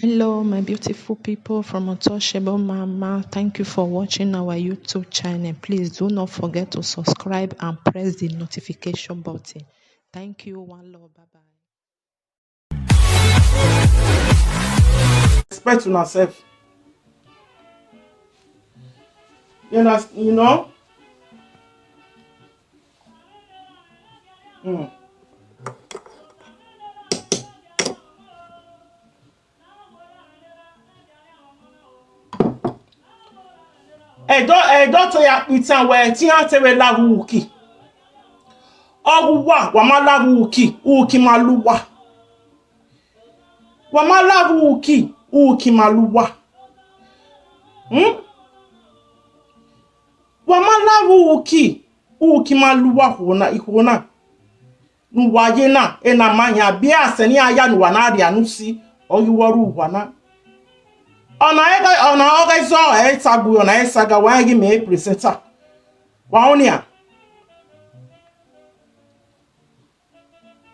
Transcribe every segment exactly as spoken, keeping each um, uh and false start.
Hello, my beautiful people from Untouchable Mama. Thank you for watching our YouTube channel. Please do not forget to subscribe and press the notification button. Thank you. One love. Bye bye. Respect una sef. You know, you know. Mm. Edo edo to ya pitan we ti ha te we la wuki. Ogu wa wa ma la wuki, uki ma luwa. Wa ma la wuki, uki ma luwa. Hmm? Wa ma la wuki, uki ma luwa hona ihona. Nu wa ye na, e na ma ya bi ase ni aya nu wa na ri anu si, o yi wo ru wa na. Ona e ga, ona o ga zo e ta gu, ona e sa ga wa gi me presenter. Wa onia.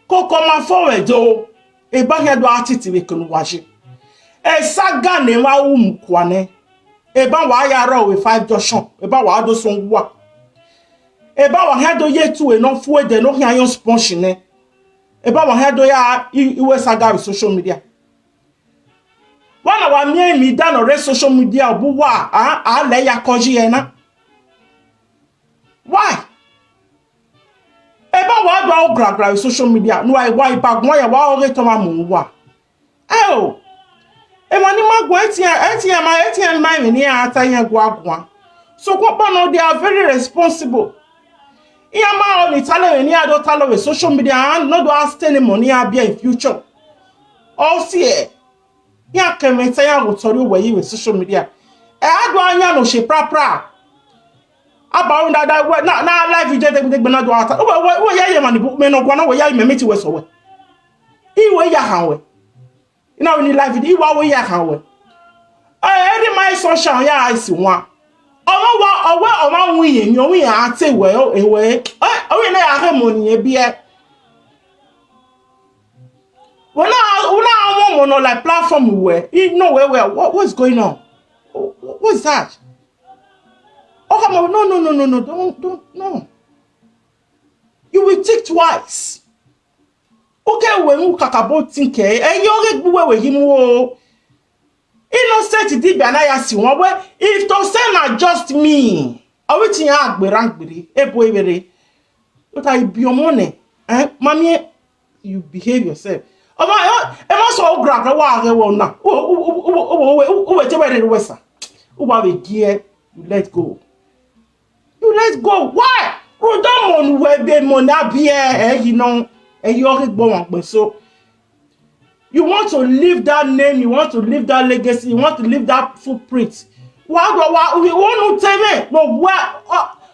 Koko ma fo we do. E ba he do atiti we kunu wa je. E sa ga ne wa u mu kwa ne. E ba wa ya ro we five junction. E ba wa do so ngwa. E ba wa he do ye tu e no fu e de no he ayon sponge ne. E ba wa he do ya i, i we sa ga we social media. Wa na wa mi e mi da no re social media bu wa a a le ya ko ji e na. Why? E ba wa do o gra gra social media. No, why, why ba gwa ya wa o re to ma mu wa. E o. E ma ni ma gwa eti ya, eti ya ma, eti ya ma mi ni ata ya gwa gwa. So ko pa no, they are very responsible. Iya ma o ni tale we ni ado tale we social media and no do ask any money a be in future. O si e. Ya ke me te ya go tori we yi we social media. E ado anya no she pra pra. Aba unda da we na, na live je de de na do ata. We we we ya ye ma ni bu me no gwa na we ya me me ti we so we. I we ya ha we. Ina we ni live i wa we ya ha we. E ri my social ya isi wa. Owo wa owo owo wi ye mi owi ya ate we o e we. E owi na ya he mo ni e bi e. We na we na mo mo no like platform we. I no we we what, what's going on? What, what's that? Oh, come on, no, no, no, no, no, don't, don't, no. You will think twice. Okay, we mu kakabo think eh. Eh, you get we we him o. Innocent dibia na ya si won we. If to say na just me, I will think ya agbera agbere. E bo ebere. But I be your money. Eh, mommy, you behave yourself. Omo, e ma so gra gra wa re wo na. Wo wo wo wo wo wo wo te we re we sa. Wo ba we die, you let go. You let go. Why? Ru don mo nu we be mo na bi e e yi no. E yo re gbo won pe so. You want to leave that name, you want to leave that legacy, you want to leave that footprint. Wa wa wa we won nu teme. No wa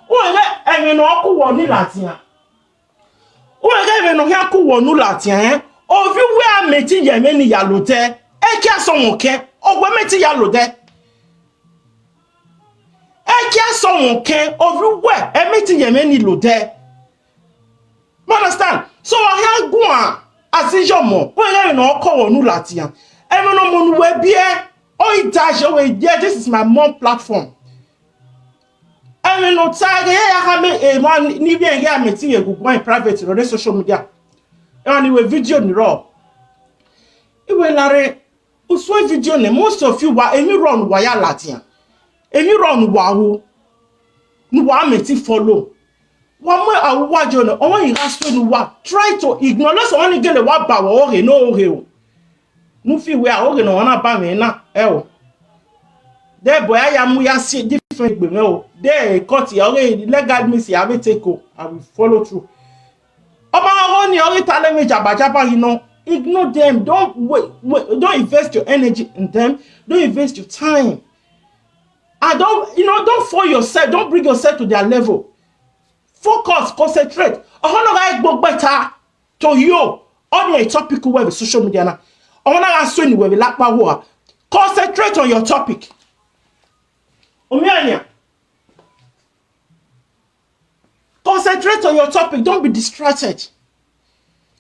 o re e no ku wo ni lati an. Uwe ga ebe no hia ku wo nu lati eh. Ovi we a meti ye me ni ya lo te. E ki a so won ke. Ogwe meti ya lo de. E ki a so won ke. Ovi we e meti ye me ni lo de. You understand? So wa hia gu a asijo mo. Uwe ga ebe no ko wo nu lati ya. Ebe no mo nu we bi e. O i da je we, yeah, this is my mom platform. Emi no tag ye ya ha me e ma ni bi en ya me ti ye gugu in private no social media. E ni we video ni ro. Iwe lare uswe video ne, most of you wa emi run wa ya latia. Emi run wa wu. Ni wa me ti follow. Wa mo awuwa jo ne, o won ira so ni wa. Try to ignore. Let's only get the wa ba wo oge no oge o. Nu fi we a oge no wa na ba me na e o. De boy aya mu ya si different gbe me o. De cut ya oge legal means ya be take o. I will follow through. Omo ogo ni oge tale me jaba jaba, you know. Ignore them. Don't wait, wait. Don't invest your energy in them. Don't invest your time. And don't, you know, don't fall yourself. Don't bring yourself to their level. Focus, concentrate. Ohono ga gbogbo ta to yo. On your topic we social media na. Ohono ga so ni we lapa wo. Concentrate on your topic. Omianya. Concentrate on your topic. Don't be distracted.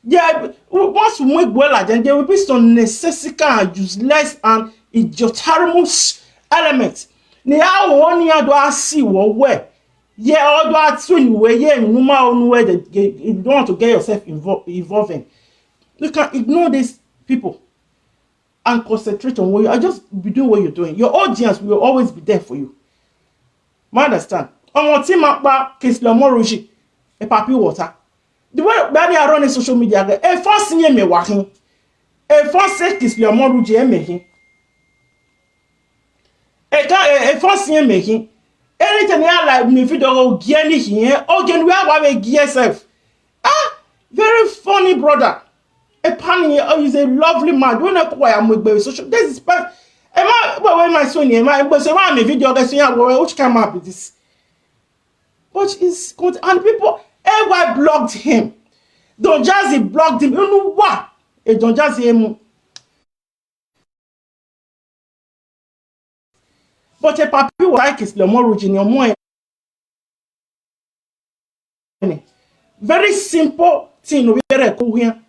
There, once we make Buela, then there will be some necessary and useless and idiotarmus elements. Ni awo ni ado asi wo we. Ye odo atsu ni we ye numa onu we de, you don't want to get yourself involved, involving. You can ignore these people and concentrate on what you are, just be doing what you're doing. Your audience will always be there for you. Ma understand? Ọmọ tí ma pa Kingsley Omorujì, a papi water. The way Bani are running social media, a first thing me wahin. A first say Kingsley Omorujì, a me hin. A can a first thing me hin. Anything I like me video or gear anything. Again, we have a gear self. Ah, very funny brother. A pan here, oh, he's a lovely man. When I call him with social, this is but am I well, when my son here, my but say why me video guys here, which kind of is this? But it's good and people everyone blocked him. Don Jazzy blocked him. You know what? A Don Jazzy emu. But a papi was like is Lomo Rujini Omo. Very simple thing we are here.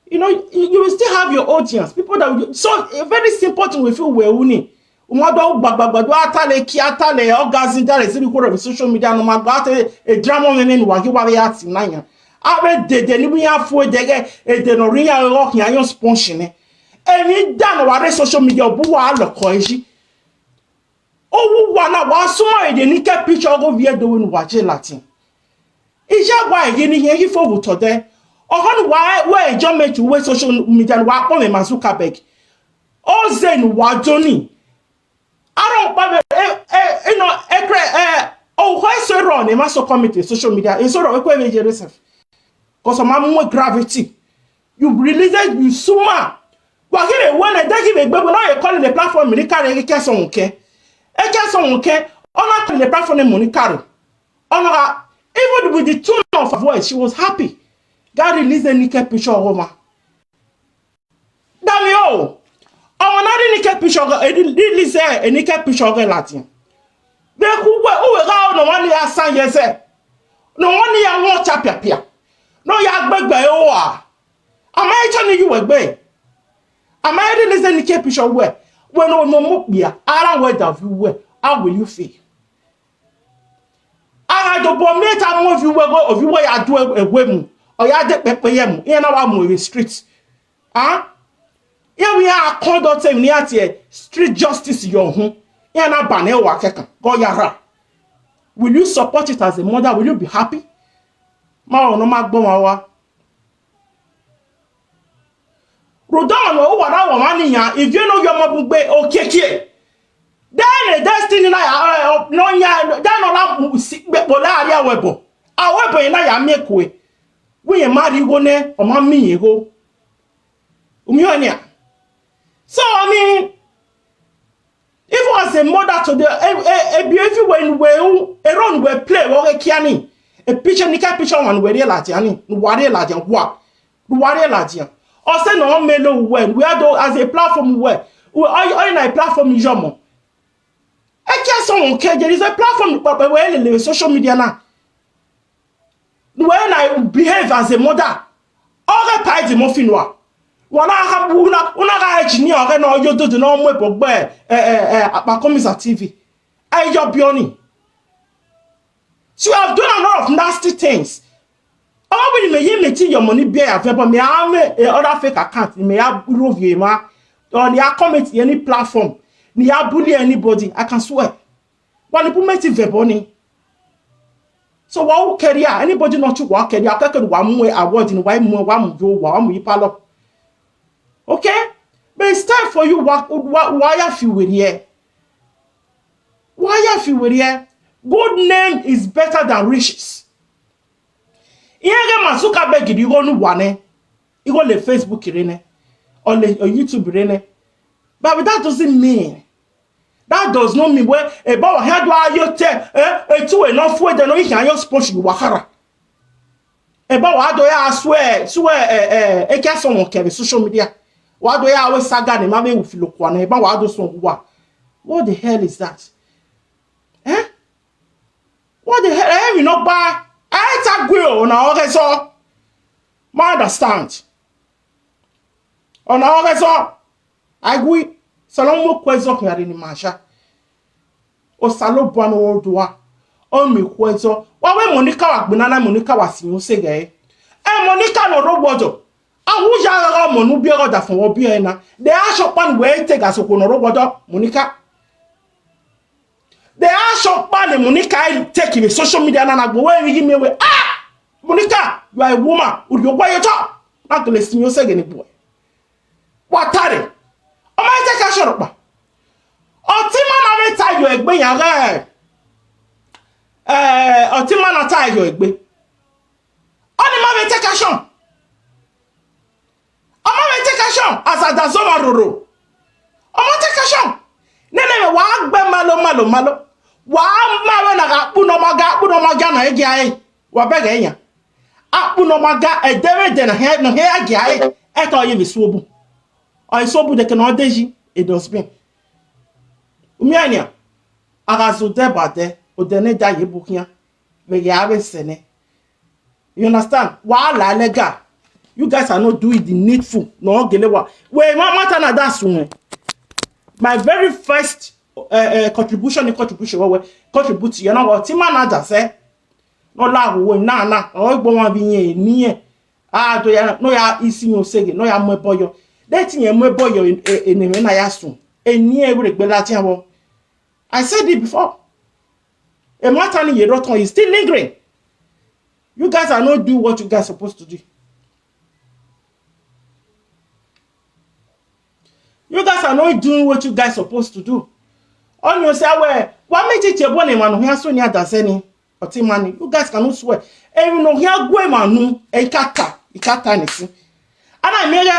You know, you, you will still have your audience, people that will, so a very simple thing we feel we uni. Umado gbagbagbado atale ki atale orgasm that is recorded on social media no magba atale a drama on any wagi wari ati nanya. Abe dede ni we have for dege e de no ri ya ro ki ayon sponge ni. Emi da no ware social media bu wa lo ko eji. Owu wa na wa sumo e de ni ke picture go vie do we nu wa je Latin. Ije wa yi ni yen yi fo wu to de. Ohon wa we ejo meju we social media wa po me Mark Zuckerberg. O ze nu wa joni. Aro pa me e e ino e kre e o ho e so ro ni ma so committee social media. E so ro e ko e me je resef. Ko so ma mu gravity. You release it, you suma. Wa ki me won e de ki me gbe na e call the platform ni kare ki ke so nke. E ke so nke. Ona call the platform ni kare. Ona even with the tone of her voice, she was happy. God release the naked picture of her. Dami o. Ona the naked picture of her, e release a naked picture of her Latin. Be ku we o we ga no one ya san yese. No one ya won cha pia pia. No ya gbegbe o a. Am I telling you egbe? Am I really listening to picture where? When no no mo bia, ara where da view where? How will you feel? Ara do bo me ta mo view where go of you where ya do egbe mu. O ya de pepe ye mu. Iye na wa mu e street. Ah? Here we are conducting ni ati e street justice your home. Iye na ba ne wa kekan. Go yara. Will you support it as a mother? Will you be happy? Ma o no ma gbo ma wa. Rodon o wa na wa ma ni yan. If you know your mom gbe okeke. Then the destiny na ya eh, no ya then no la mu si gbe bo la ari awebo. Awebo na ya mi ekwe. We ye mari go ne o ma mi ye go. Umi onya. So I mean, if I was a mother today, a, a, a beautiful when we a run we play we kiani. A picture nika picture one we real ati ani. Wa real ati wa. Wa real ati. O se no me lo we we are do as a platform we. We are in a platform jomo. E ke so won ke there is a platform but we le social media na. When I behave as a mother, all the party mo finwa. Wana ha una una ga engineer ga no yo do no mo po gbe eh eh eh apa comes at T V. I your bioni. So you have done a lot of nasty things. All when you may you may your money bear available me have a other fake account. You may have love you ma. Or they are comment any platform. They are bully anybody. I can swear. Wani pu meti vebo ni. So wa u career, anybody not to wa career, ka ka wa mu award ni wa mu wa mu yo wa mu ipalo. Okay? But it's time for you wa wa wa ya fi we here. Wa ya fi we here. Good name is better than riches. Iye ge Mark Zuckerberg di go nu wa ne. Igo le Facebook re ne. Or le or YouTube re ne. But that doesn't mean that does not mean where a bow had why you tell eh a two enough way the no you can just punch you wakara. A bow I do ya swear swear eh eh a can someone can social media. Why do ya always saga ni mame ufilo kwana a bow I do some wa. What the hell is that? Eh? What the hell? Eh, we not buy. I tag will on our so. Ma understand. Ona ogezo. Agui. Salon mo kwezo hiari ni masha. Osalo bwano odua. Omi kwezo. Wa we Monica wa gbinana Monica wa sinyo sege. E Monica no ro wojo. Awu ya ga mo nu bi ga da fun obi e na. De aso pan we te ga so ko no ro wojo Monica. De aso pan Monica e take me social media na na gbo we wi me we. Ah! Monica, you are a woman. Uri ogwa yo to. Na kele sinyo sege ni boy. Watare. O ma te ka shoro pa. Oti ma na me ta yo egbe ya ga. Eh, oti ma na ta yo egbe. Oni ma me te ka shon. O ma me te ka shon. As a da zo ma roro. O ma te ka shon. Nene me wa gbe malo malo malo. Wa ma we na ga pu no ma ga pu no ma ga na egi ai. Wa be ga enya. Akpu no ma ga edere de na he no he agi ai. E to ye mi suobu. O suobu de ke no de ji e dustbin. Umiania. Aga zo de ba de. O de ne da ye bukia. We ya we sene. You understand? Wa la lega. You guys are not doing the needful. No gele wa. We ma mata na da sunwe. My very first uh, uh, contribution ni contribution we contribute you know what? Ti ma na da se. No la wo na na. O gbo wan bi yen ni yen. Ah, do ya no ya isi yo sege. No ya mo boyo. De ti yen mo boyo e, e, e ne me na ya sun. E ni e re gbe lati awon. I said it before. A matter ni yero ton is still lingering. You guys are not doing what you guys supposed to do. You guys are not doing what you guys supposed to do. Onyo se we wa meji che bo ne ma no hia so ni adase ni. Oti mani, you guys cannot swear. E no hia gwe manu e kata, ikata ni si. Ana mere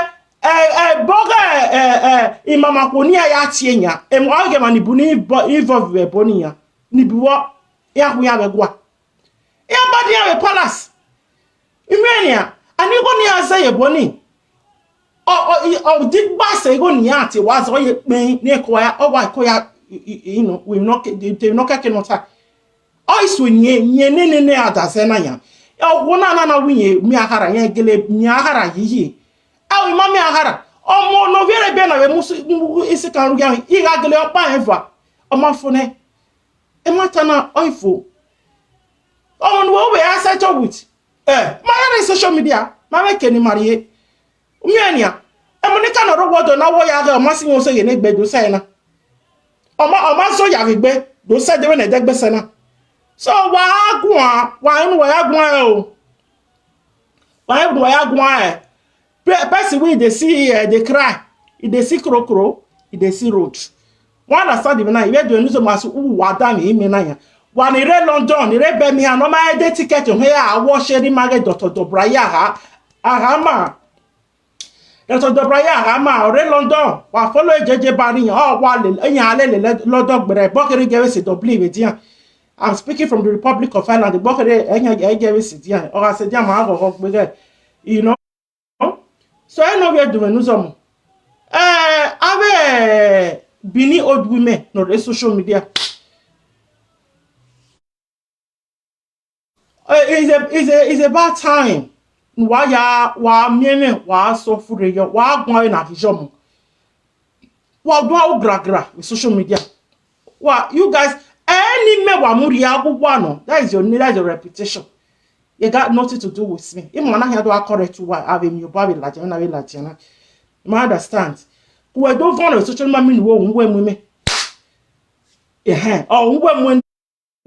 eh eh boga eh eh imama ko ni aya tie nya. E mo age mani bu ni involve we bo ni ya. Ni bi wo ya hu ya be gwa. Ya ba ni ya be palace. Imenia, ani go ni aza ye bo ni. O o o di gba se go ni ati wa so ye pe ni ko ya o wa ko ya you know we no ke de no ke ke no ta. O isu nye nye ne ne ne ada se na ya. O wo na na na wi ye mi ahara ye gele mi ahara yi yi. A wi ma mi ahara. O mo no viere be na we musu isi kan ru ya i ga gele o pa eva. O ma fo ne. E ma ta na o ifo. O mo no we asa to with. Eh, ma ya na social media. Ma we ke ni marie. Umienia. E mo ni ka no ro wodo na wo ya ga ma si won se ye ne gbe do se na. O ma o ma so ya gbe do se de we ne de gbe se na. So wa gun a, wa nu wa ya gun a o. Wa ya wa ya gun a. Pe- Person wey dey see eh, dey cry, e dey see krokro, e dey see road. One understand me now, e dey do news masu u wa da me me na ya. Wa ni re London, ni re Birmingham, no ma e dey ticket he a wo sheri ma ge doctor Dobraya ha. Aha ma. Doctor Dobraya ha ma, re London. Wa follow jeje bari o wa le enya le le London gbere. Bo kere ge we se Dublin we dia. I'm speaking from the Republic of Ireland. Bo kere enya ge we se dia. O ga se dia ma go go gbere. You know. So I know where do we know some. Eh, ave Bini old women no the social media. Eh, it's a it's a it's about time. Wa ya wa mieme wa so fure yo wa gbon na vision. Wa do o gragra with social media. Wa you guys any me wa muri agu wa no. That is your name, that's your reputation. You got nothing to do with me. Even when I had to correct you, I have a new baby like you, and I will like you. I understand. We don't want a social media wo we me. Eh, oh, we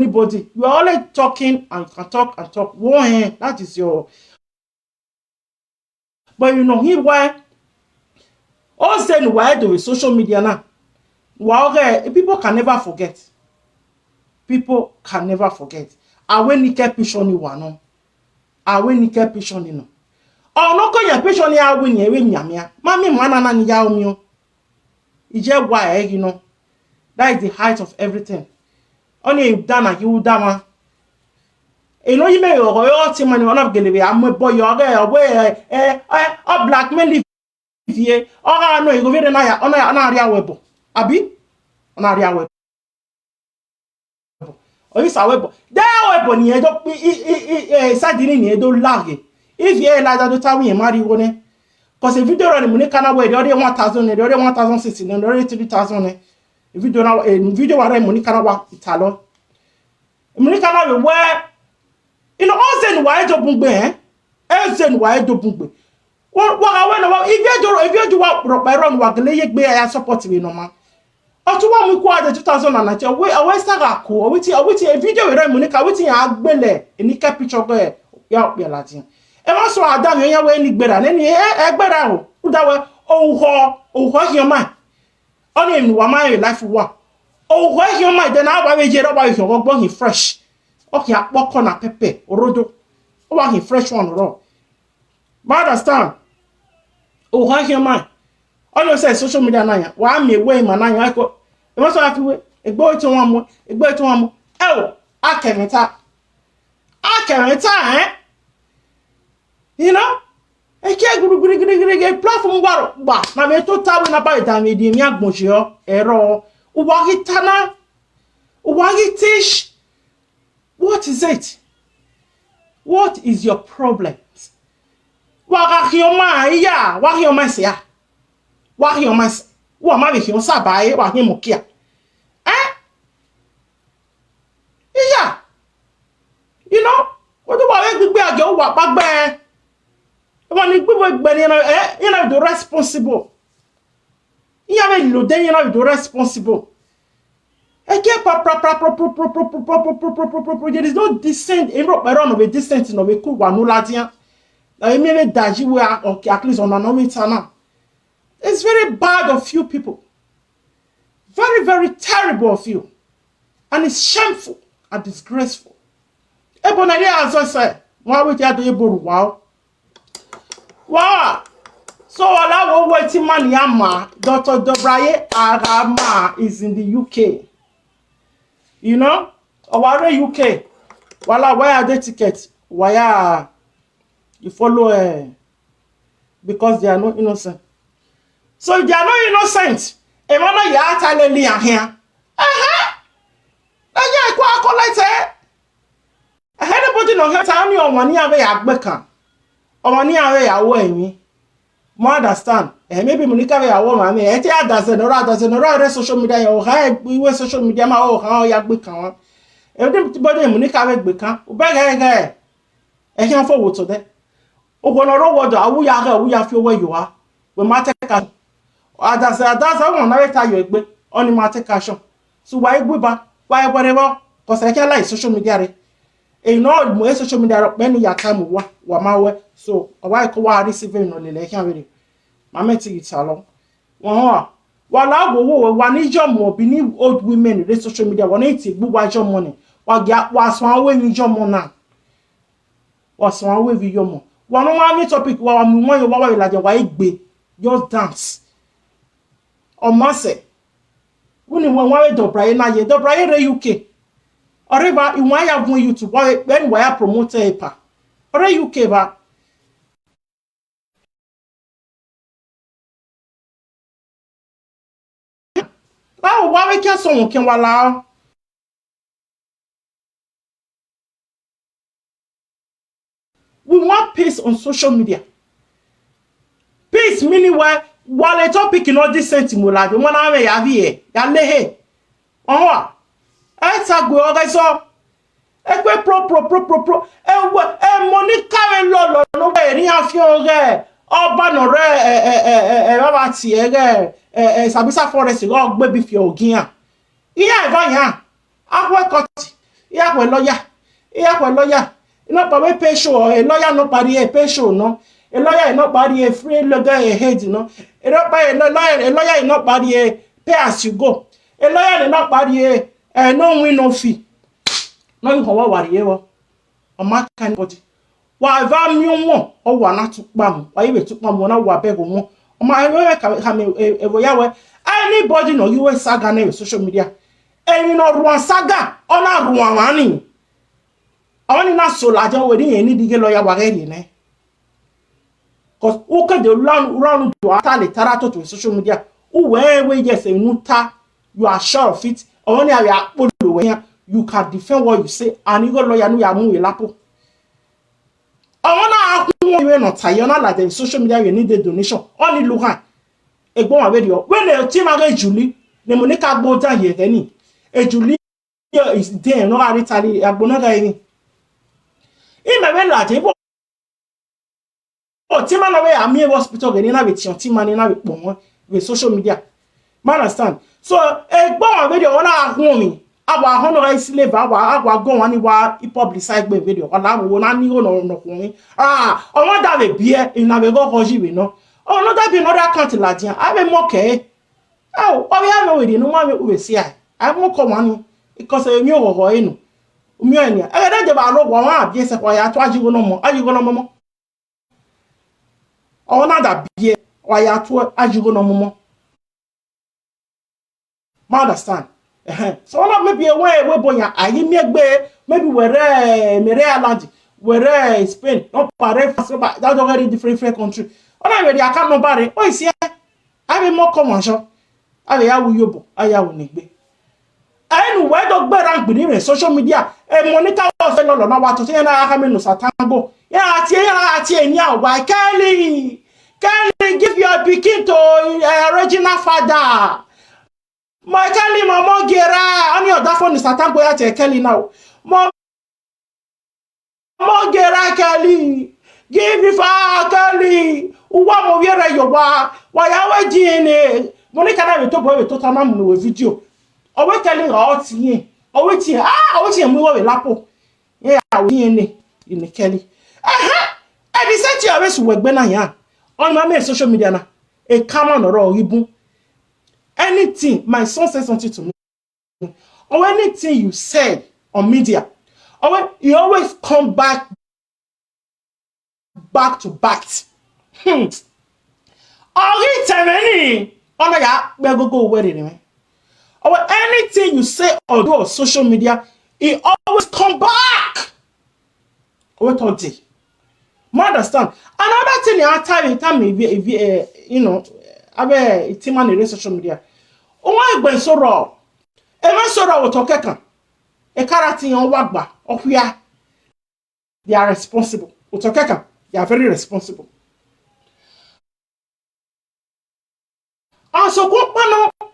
anybody. You are only talking and you can talk and talk. Wo eh, that is your. But you know, he why all saying why do with social media now. Well, okay, people can never forget. People can never forget. Awe ni ke pishoni wa no. Awe ni ke pishoni no. Oh no ko ya pishoni awe ni ewe nyamia. Mami mwana na ni ya omi o. Ije wa e you know. That is the height of everything. Oni dana ki udama. E no yime yo go yo ti mani ona gele be amwe boy yo ge o we eh eh o blackmail vie. O ga no igo vere na ya ona ya na ria webo. Abi? Ona ria webo. Oyi sa webo. De webo ni edo i i i i eh, sadini ni edo lage. If you like that, don't tell me marry one. Because a video on Monica now where they already one thousand, they already one thousand six, they already three thousand. A video now, a video where Monica now wa italo. Monica now where, you know, all then why do bungbe, eh? All then why do bungbe. Wa wa wa na wa, if you do, if you do wa ro pa ro wa gele ye gbe ya support we no ma. Otu wa mu kwa de two thousand and nineteen. We we saga ko, we ti we ti a video we Monica, we ti ya gbele, e ni ka picture go e, ya pe la tin. E wa so adam ya we ni gbera, ne ni e e gbera o. U da we o ho, o ho hi o ma. Oni ni wa ma e life wa. O ho hi o ma de na wa we je ro wa hi o gbo hi fresh. O ki a po ko na pepe, orodo. O wa hi fresh one ro. Ma understand? O ha hi o ma. All you say social media na ya. Wa mi we ma na ya ko. E mo so afi we. Egbo to wan mo. Egbo to wan mo. E o. Akemeta. Akemeta, eh? You know? E ke guru guru guru guru ge platform waro. Ba. Na me to ta we na ba da me di mi agbon se o. Ero. Uwa hi tana. Uwa hi tish. What is it? What is your problem? Wa ga hi o ma ya. Wa hi o ma se ya. Wa hi o ma se. Wa ma bi hi o sa ba e, wa hi mo kia. Eh? Iya. You know, what do wa we gbigbe age wa pa gbe. Wa ni gbigbe gbe ni na, eh, you know, the responsible. You have a lo then you know the responsible. Again, pra pra pra pra pra pra pra pra pra pra pra pra pra pra pra. There is no descent. In rock around of a descent in of a cool one no latia. I mean a daji we are okay, at least on an omitana. It's very bad of you people. Very, very terrible of you. And it's shameful and disgraceful. Ebo na ya azo se, wa we ti ado ebo ruwa o. Wa. So wala wo we ti man ya ma, Doctor Dobraye Arama is in the U K. You know? Aware U K. Wala why are they ticket? Why are you follow, eh, because they are not innocent. So if they are not innocent, e ma na ya ta le li ahian. Aha. Na ya kwa collect e. Anybody no ha ta ni o won ni ave ya gbe kan. O won ni ave ya wo eyin. Mo understand. Eh, maybe mo ni ka ve ya wo ma mi. E ti a da se no ra, da se no ra re social media yo. Ha, iwe social media ma o ha o ya gbe kan wa. Everybody mo ni ka ve gbe kan. O be ge ge. E kan fo wo to de. Ogo no ro wodo, awu ya ga, awu ya fi owe yo ha. We ma take action. Adase, adase, won na we ta yo egbe. Oni ma take action. So wa egbe ba, wa egbe re wo. 'Cause I can like social media re. E no mo e social media ro pe ni ya time wa, wa ma we. So, wa ko wa receive no le le kan we re. Ma me ti ita lo. Won wa. Wa la wo wo wa ni jo mo bi ni old women re social media. Wa ni ti gbu wa jo mo ni. Wa ga wa so awe ni jo mo na. Wa so awe vi yo mo. Wa no ma mi topic wa wa mu won yo wa wa la je wa egbe. Just dance. O ma se. Woni won wa we Dobraye na ye. Dobraye re U K. Ore ba i wa ya vun YouTube wa we, ben wa ya promote e pa. Ore U K ba. Báwo wá wé kí ẹ̀sùn òun kí wá la? We want peace on social media. Peace meaning why wale topic in all this sense mo la de mo na me ya vi e ya le he. Won wa. E ta gbe o ga so. E gbe pro pro pro pro pro. E wo e mo ni ka we lo lo no we ni afin o ge. Oba no re e e e e e baba ti e ge e e sabisa forest go gbe bi fi ogian. Iya e ba yan. Akwe court. Iya kwe lawyer. Iya kwe lawyer. Ino pa we pay show, a lawyer no pari e pay show no. A lawyer no pari e free legal aid no. A lawyer, a lawyer, a lawyer no pari e pay as you go. A lawyer no pari e, eh, no win no fee. No you wa wari e wo. O ma kan body. Wa va mi won, o wa na tu pa mo. Wa iwe tu pa mo na wa be go mo. O ma e we ka ka me e wo ya we. Anybody no you we saga na social media. Eni no ruan saga, ona ruan wani. Oni na so la je we ni eni dige lawyer wa geri ne. 'Cause u ke de run run do ata le tara to to social media. U we we yes e nu ta. You are sure of it. Oni a ya polo we ya. You can defend what you say. And you go lawyer nu ya mu e lapo. Oni na won we no tie, you not like the social media, you need the donation. Only Luhan. Egbo wa we dio. When the team are Julie, the Monica go down here, then. A Julie is there, no, I tell you, I go not any. In my way, like, but team man away, I'm here hospital, getting out with your team man in our with social media. Man understand? So, Egbo wa we dio, ona home. Awa hono ga isi leva, awa, awa go wani wa i publicize gbe video. Ola wo na ni wo no no kun. Ah, o won da we bie, ina we go ko ji we no. O no da bi no da account la dia. A be mo ke. Aw, o ya no we di no ma we u we si ai. A mo ko wani. Because e mi o go go inu. Mi o ni. E da de ba lo wo wa bi se ko ya to ajigo no mo. Ajigo no mo mo. O na da bie, wa ya to ajigo no mo mo. Ma understand? Uh-huh. So one of maybe a way we bonya ayi mi egbe, maybe where mere Ireland, where Spain, no pare France, but that already different different country. Ona we di account number re. O isi e. A be mo ko won so. A be ya wu yobo, a ya wu nigbe. Enu we do gbera ngbiri re social media. E monitor wo se lo lo na wa to se na aka me no satango. Ya ati ya ati eni awa Kelly. Kelly, give your pikin to uh, original father. My Kelly, my mom gera. Ani oda phone satango ya te Kelly now. Mo mo gera Kelly. Give me for Kelly. Uwa mo yere yo wa. Wa ya we jine. Mo ni kana we to boy we to tama mu we video. O we Kelly ga o ti yin. O we ti yin. Ah, o we ti yin mu we lapo. Ye ya we yin ni. Ini Kelly. Aha. E di se ti o we su we gbe na ya. On my main social media na. E kama no ro ibun. Anything, my son said something to me. Or anything you said on media, or when you always come back back to back. Hmm. Or it any on ya we go go where it. Or anything you say or do on social media, it always come back. What all day? Ma understand? Another thing, I tell you, tell me, if you, if you, uh, you know, abe itima ni social media. O wa egbe soro. E ma soro o to kekan. E kara ti yan wa gba. O kuya. They are responsible. O to kekan. They are very responsible. And so, go pano,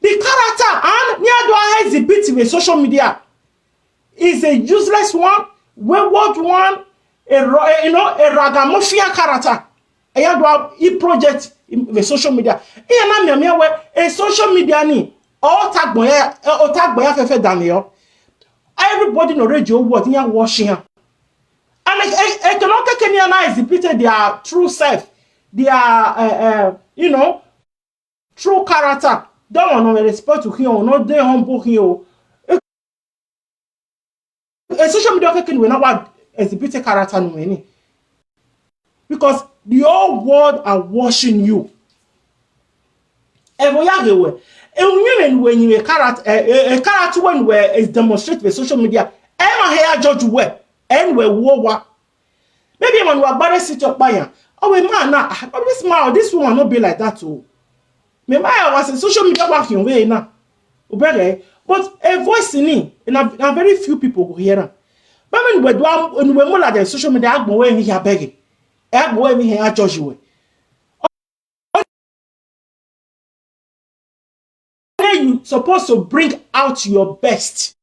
the character and near do I exhibit with social media is a useless one, wayward one, a ro- a- you know, a ragamuffin character. And you do a project in the social media. Here na me me we a social media ni. O tagbo ya, o tagbo ya fefe dani yo. Everybody no ready your word, you watching. And I, I, I cannot take any and exhibit their true self, their uh, uh, you know, true character. Don't want no respect to him, no dey humble him. A social media keke we na wa exhibit character no any. Because the whole world are watching you. Evo ya gewe. E unye men we ni character, a character when we is demonstrate with social media. Ema he ya judge we. En we wo wa. Maybe when we are bare sit up by. Oh, we man na. Ah, oh, this man, this woman not be like that too. Me my was a social media working way na. Ubere. But a voice in it, and a, a very few people go hear am. But when we do am, when we more like the social media, agbo we mi ya beg. Agbo we mi ya judge we. You supposed to bring out your best.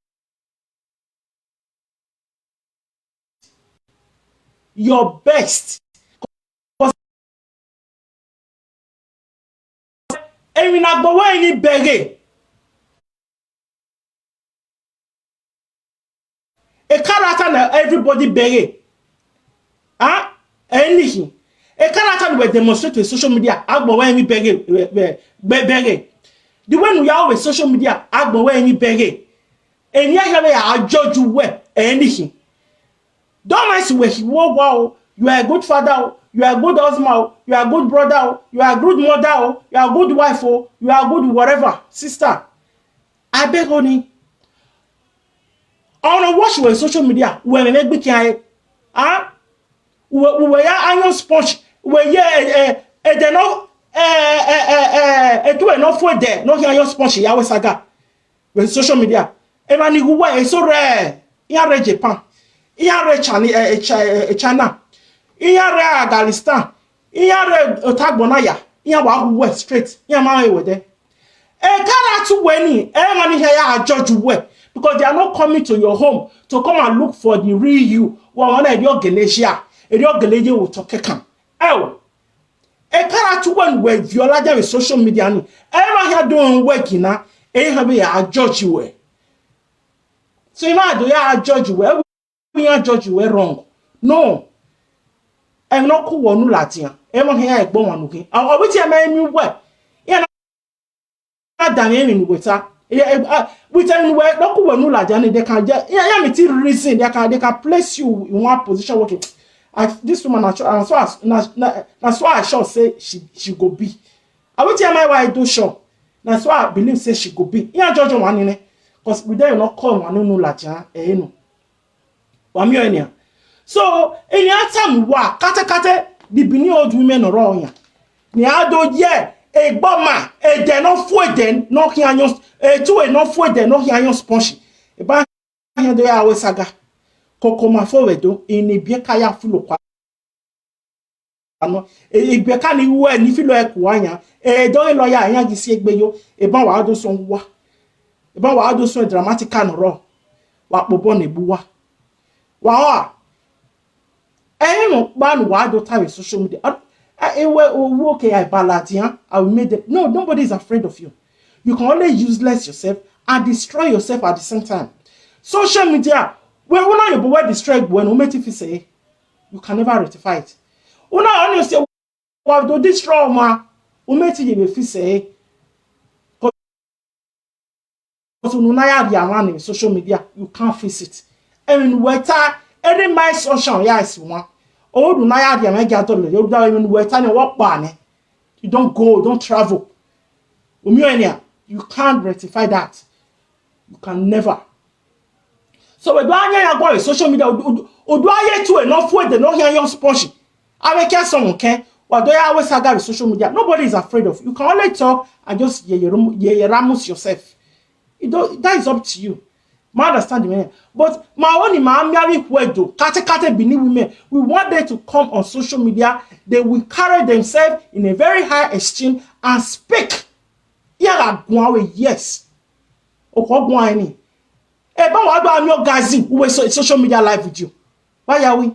Your best. Emi na gbowo eni bere. A character na everybody bere. Ah, anything. A character we demonstrate with social media. Agbo we eni bere, bere, bere. The way we are with social media, agbo we eni bere. Eni ya ya judge we anything. Don't mess with you. Wow, wow. You are a good father. You are a good husband. You are a good brother. You are a good mother. You are a good wife. You are a good whatever. Sister, I beg on you. I want to watch with social media. When I make big eye. Huh? We we ya iron sponge. We yeah eh eh they no eh eh eh eh eh do enough for there. No iron sponge. Ya we saga. With social media. Emani guwa e so rare. Iya re Japan. Iya re China. Eh, eh, Chi- eh, eh, China. Iya re Afghanistan. Iya re otagbonaya. Iya wa hu we straight. Iya ma we de. E kara tu we ni. E ma ni ya judge we. Because they are not coming to your home to come and look for the real you. Wa wana e dio gelesia. E dio geleje wo to kekan. E o. E kara tu we ni we viola ja with social media ni. E ma ya do we kina. E ha be ya judge we. So ima do ya judge we. We ya judge we wrong. No. E no ku wonu latian. E mo he ya egbo wonu kin. Awo witi e ma emi we. Ya na da mi emi ni we ta. E, e, ah, witi emi we no ku wonu latian ni they can just, ya, ya mi ti reason they can, they can place you in one position. Okay. I, this woman na so, na so as na, na, na so I sure say she she go be. I will tell my wife do sure. Na so I believe say she go be. Ya judge one ni. Because we dey no call one no latian. Eh no. Wa mi o enia. So, enia time wa kate kate the Benin old women oro ya. Ni ado ye egbo ma, e de no fu e de no ki anyo, e tu e no fu e de no ki anyo sponge. E ba ya do ya we saga. Koko ma fo we do ini bie ka ya fu lo kwa. Ano, e, e bie ka ni we ni fi lo e ku anya. E do e lo ya anya gi si egbe yo. E ba wa do so wa. E ba wa do so dramatic no ro. Wa popo na egbu wa. Wa o a. E mo ba nu wa do ta we social media. Ah, ah, e we o wo ke ya balatian. I will make them. No, nobody is afraid of you. You can only useless yourself and destroy yourself at the same time. Social media, we una yo bo we destroy when we make it say you can never rectify it. Una only say wa do destroy ma, we make it you feel say. Because unu na ya ria one in social media, you can't fix it. And weta any my social ya is one. O du na ya ria me ga to le, you da even weta ni wo pa ni. You don't go, don't travel. Umi enia, you can't rectify that. You can never. So we do anya ya go on social media. Odu aye tu e no fu e de no here your sponge. I will care someone can. What do you always have with social media? Nobody is afraid of. You can only talk and just ye ye ramus yourself. You don't, that is up to you. Ma understand me. But my own ma mi ari kwedo. Kate kate Benin women. We want them to come on social media. They will carry themselves in a very high esteem and speak. Yeah, go away. Yes. Oko go any. E ba wa do ami ogazi we so, social media live video. Wa ya we.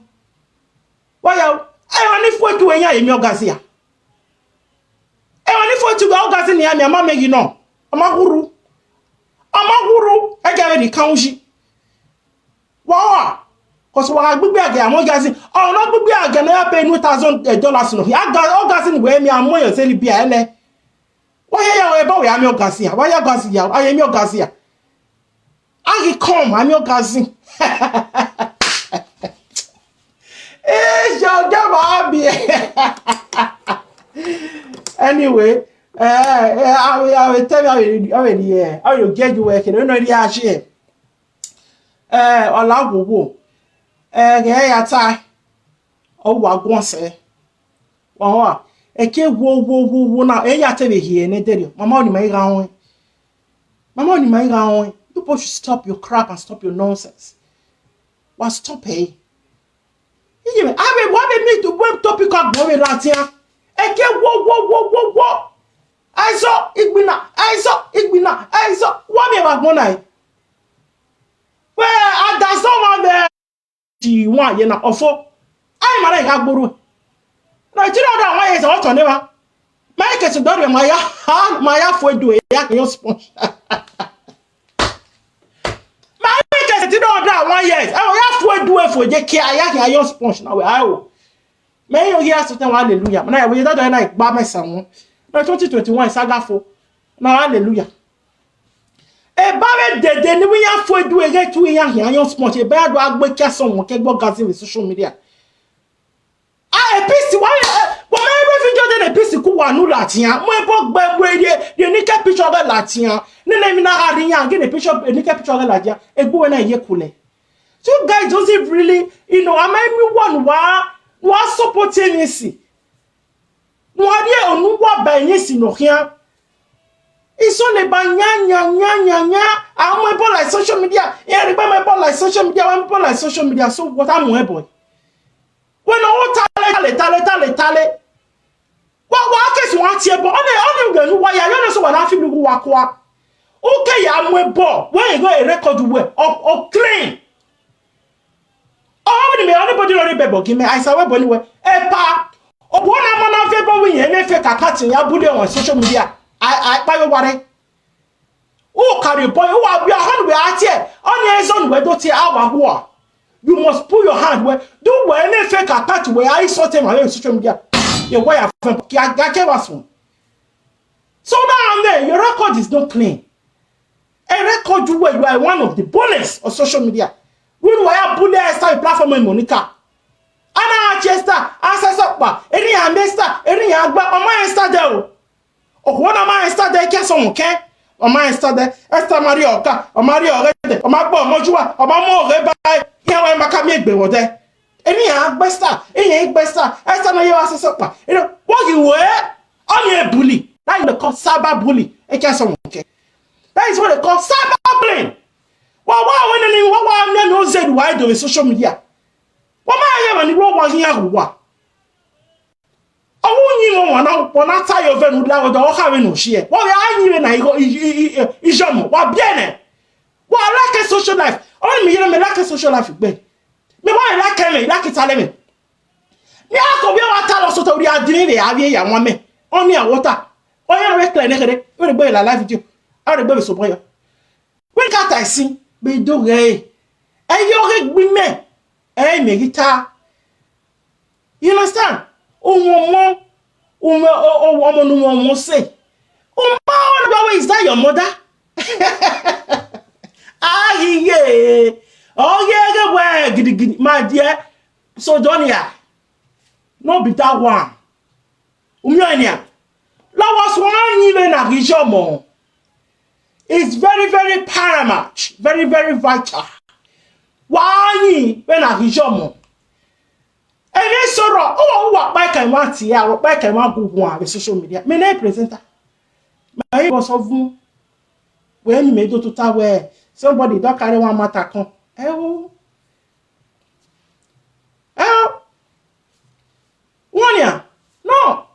Wa ya. E wa ni fo tu e ya emi ogazi ya. E wa ni fo tu ga ogazi ni ami ama me gi no. Ama guru. Ama guru e ga we di kan uji. Wa wa. Cause wa gbigbe age amo ogazi. O no gbigbe age no ya pay two thousand dollars no. Ya ga ogazi ni we mi amo yo seli bi ele. Wa ya ya we ba we ami ogazi ya. Wa ya ogazi ya. Aye mi ogazi ya. Agi come, I'm your cousin. Eh, yo, get my abi. Anyway, eh, eh, I will, I will tell you how you, how you, yeah, how you get you working. You know the ashi. Eh, ola wo wo. Eh, yeah, yeah, tie. O wa gwon se. Wa wa. Eke wo wo wo wo na. E ya te be here ne dere. Mama oni mai ga won. Mama oni mai ga won. You people should stop your crap and stop your nonsense. Wa stop eh. Iye me. Abe wa be mi to we topic agbo we latia. Eke wo wo wo wo wo. Aizo igbina. Aizo igbina. Aizo. Wa me wa gbona eh. We adaso wa be. Ti wan ye na ofo. Ai mara ga gburu. Na ti do da wan ye so to ne ba. Ma ke so do re ma ya ha ma ya fo do ya ke yo sponge. Ma ke so ti do da wan ye. E o ya fo do e fo je ke ya ke yo sponge na we ai o. Me yo ya so tan hallelujah. Na ya we da do na igba mesa won. Na twenty twenty-one saga fo. Na hallelujah. E ba we dede ni we ya fo edu ege tu ya hia yo smart. E ba ya do agbe kia so won ke gbo gazi with social media. Ah, A P C wa e, but my every video de A P C ku wa nu latia. Mo e bo gbe gbe ye ye ni ke picture ga latia. Ni na mi na ha ri ya ge ni picture ni ke picture ga latia. E gbo we na ye kule. So you guys doesn't really, you know, am I me one wa wa support anything. Wa ri e onu wa ba anything no hia. It's all about nya nya nya nya nya. I'm a boy like social media. Yeah, remember my boy like social media. I'm a boy like social media. So what am I boy? When I want to tale, tale, tale, tale. Wa, wa, ke so wa tie bo. One, one, we no wa ya, you know, so wa na fi mi wa kwa. Okay, ya mo bo. When you go a record we, o, o clean. Oh, me, anybody no be bo, give me, I say, we bo ni we. Epa. O bo na mo na fe bo we, yen fe ka ka tin ya bu de on social media. I, I, pa yo ware. Who carry boy? Who are we? How we are here? On your own, we don't hear our war. You must pull your hand. We do we any fake account? We are insulting on social media. You why have fun? Kia gache was one. So now and then, your record is not clean. A record you were, you are one of the bonus of social media. We were a bully star platform in Monica. Ana Chester, Asa Sokpa, any Amesta, any Agba, or my Esther Dell. Oh, one of my Esther Dell, Kesson, okay? Or my Esther Dell, Esther Maria Oka, or Maria Orede, or my boy Mojua, or my more Reba, here I make a make be there. Any Agbesta, any Agbesta, Esther Maria Asa Sokpa. You know, what you were? Only a bully. That is the call cyber bully. A Kesson, okay? That is what they call cyber bullying. Well, why when any what why I'm not no said why do social media? What my ever ni what was here who? Ọwụ nyi mo wana wana tayo ve nu la odo ha ve no shie. Wa ya nyi ve na igo ijomo wa biene. Wa like social life. Only me you know me like social life gbe. Me wa like me like it ale me. Me a ko bi wa ta lo so to ri adini re avi ya won me. Only a water. Oya we clear ne kere. We gbe la live video. A gbe so boyo. We ka ta si be do re. E yo re gbi me. E me gita. You understand? Ohun ọmọ, ohun ọmọ nu ọmọ say. Oma, all the way, is that your mother? Ah, yeah. Oh, yeah, yeah, well, gidi, gidi, my dear. So, Donia, no be that one. Umionia. Lawas one even a region more. It's very, very paramount, very, very vital. Why when a region more? Ebe soro o wa pa ka wa ti ya, wa pa ka wa gu gu a social media. Me na presenter. My boss of we ni me do to ta we. Somebody don carry one matter come. Eh o. Eh o. One ya. No.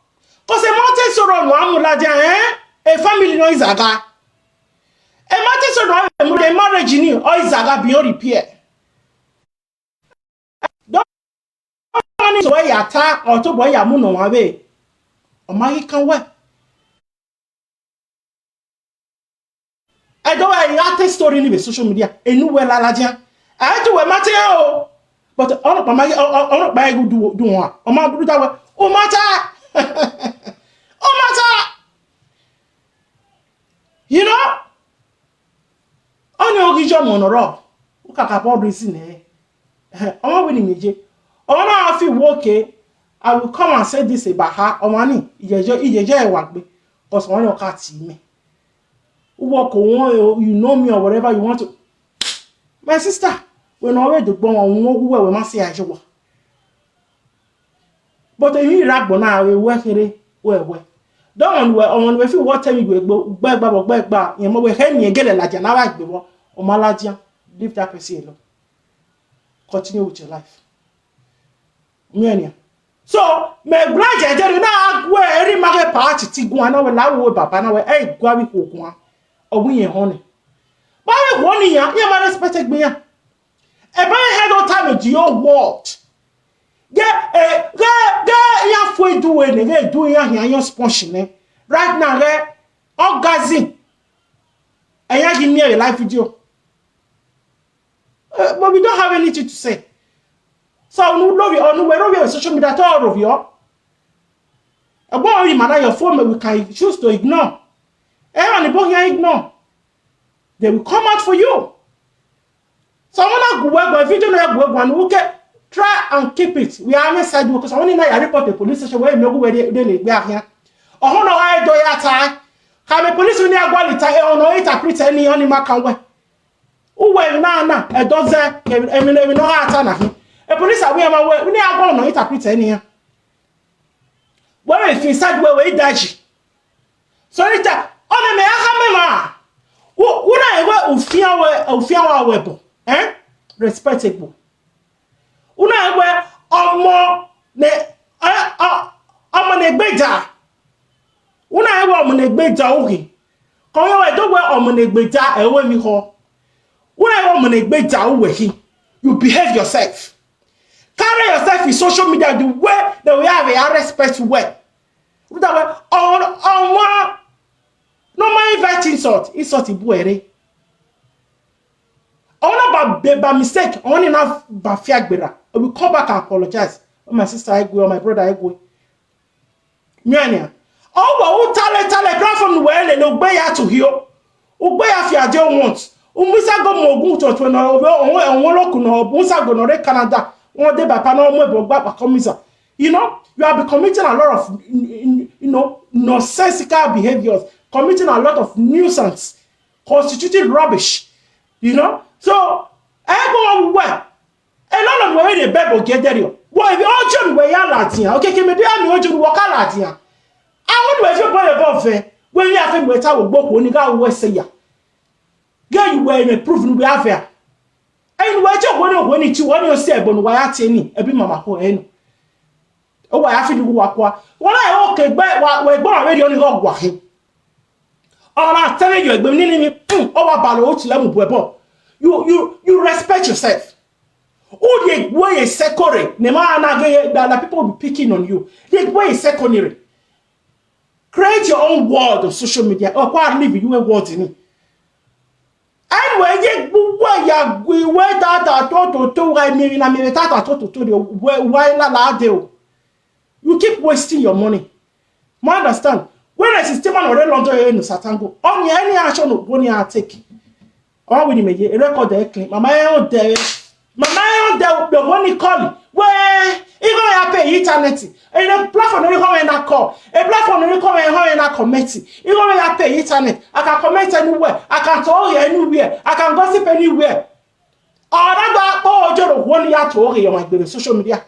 Cause a mountain soro no amulade eh. A family no izaga. A mountain soro no a marriage ni o izaga bi o repair. Don't want to wear your tie or to wear your moon on way. Or my can wear. I don't wear your story in the social media. And you wear la ladia. I had to wear my tail. But on my on my do do one. On my do that way. Oh matter. Oh matter. You know? Onye ogijo mo nọrọ. Uka ka po risi ne. Omo we ni meje. Omo na fi woke. I will come and say this about her. Omo ni ijeje ijeje e wa gbe. Cause won yo ka ti me. Uwo ko won you know me or whatever you want to. My sister, we no we do gbon won wo we we ma se ajo wa. But if you rag bona we we here we we. Don't want we on we feel what tell me we gbo gba gba gba gba. Yen mo we he mi gele la jana wa gbe wo. O ma la dia. Leave that person alone. Continue with your life. Mania. So, me bra jejere na agwe eri mage party ti gun ana we la wo baba na we e gwa wi ko gun. O wi yen hon. Ba we wo ni ya, ya ma respect gbe ya. E ba head on time di o what? Ge e ge ge ya fo du we ne, ge du ya ya yo sponge ne. Right now ge orgasm. E ya gi mi a live video. Uh, but we don't have anything to say. So onu love you, onu we love you on social media at all of you. About you man your phone we can choose to ignore. Eh, and the boy ignore. They will come out for you. So I wanna go where video na go and we can try and keep it. We are on side because I want to report the police station where you know where they they are here. Oh no, I do ya tie. Can the police when they are going to tie on no interpret any animal can wear. Uwe na na edoze emi na emi no ha ata na hi. E police awe ma we ni agwo no interpret eni ya. We we fi sad we we daji. So ita o me me aha me ma. Wo wo na ewe ufia we ufia wa we bo. Eh? Respectable. Una ewe omo ne Ọ-, ọmọ na-egbeja. Una ewe ọmọ na-egbeja uhi. Ka onye wee dowe ọmọ na-egbeja ewe mi ho. Una ewe ọmọ na-egbeja uwe hi. You behave yourself. Carry yourself in social media the way that we have a respect well. That way, on, on one, no man invite insult. Insult ibu ere. Ona ba, be by mistake, ona na ba fear gbera. I will come back and apologize. Oh, my sister Egwe, or my brother Egwe. Nyanya. Oh, wa u tale tale platform we le lo gbe ya to hio. U gbe ya fi aje want. U mi sa go mo gun to to na o o o lo ku no bu sa go no re Canada. Won de ba pa no mo bo gba pa komisa. You know, you have been committing a lot of, you know, nonsensical behaviors, committing a lot of nuisance, constituting rubbish. You know, so I go well. A lot of we dey beg Ogederio. Why we all join we ya Latin? Okay, can me do me all join work Latin. I want we feel boy above there. When we have we ta wo gboko ni ga we say ya. Get you where me prove we have here. And we check when you when you when you say but we are teni. Ebi mama ko enu. O wa ya fi du wa kwa. Wala e o ke gbe wa we gbon we ri oni go gwa he. Ona tell you egbe ni ni mi. O wa ba lo o ti le mu bu ebo. You you you respect yourself. Who dey wey a sekore? Ne ma na ge that people be picking on you. Dey wey a sekore. Create your own world on social media. O kwa live you a world ni. Anyway, ye gbuwa ya gwi we ta ta to to to wa mi na mi ta ta to to to de we we la la de o. You keep wasting your money. Ma understand. When I system an ore London e no satango. On any action no go ni a take. Or we ni me ye record e clean. Mama e on there. Mama e on there be go ni call. We e go ya pay internet. E le platform no come na call. E platform no come e ho na comment. E go ya pay internet. I can comment anywhere. I can talk anywhere. I can gossip anywhere. Or that go ojoro wo ni ya to o ye ma gbere social media.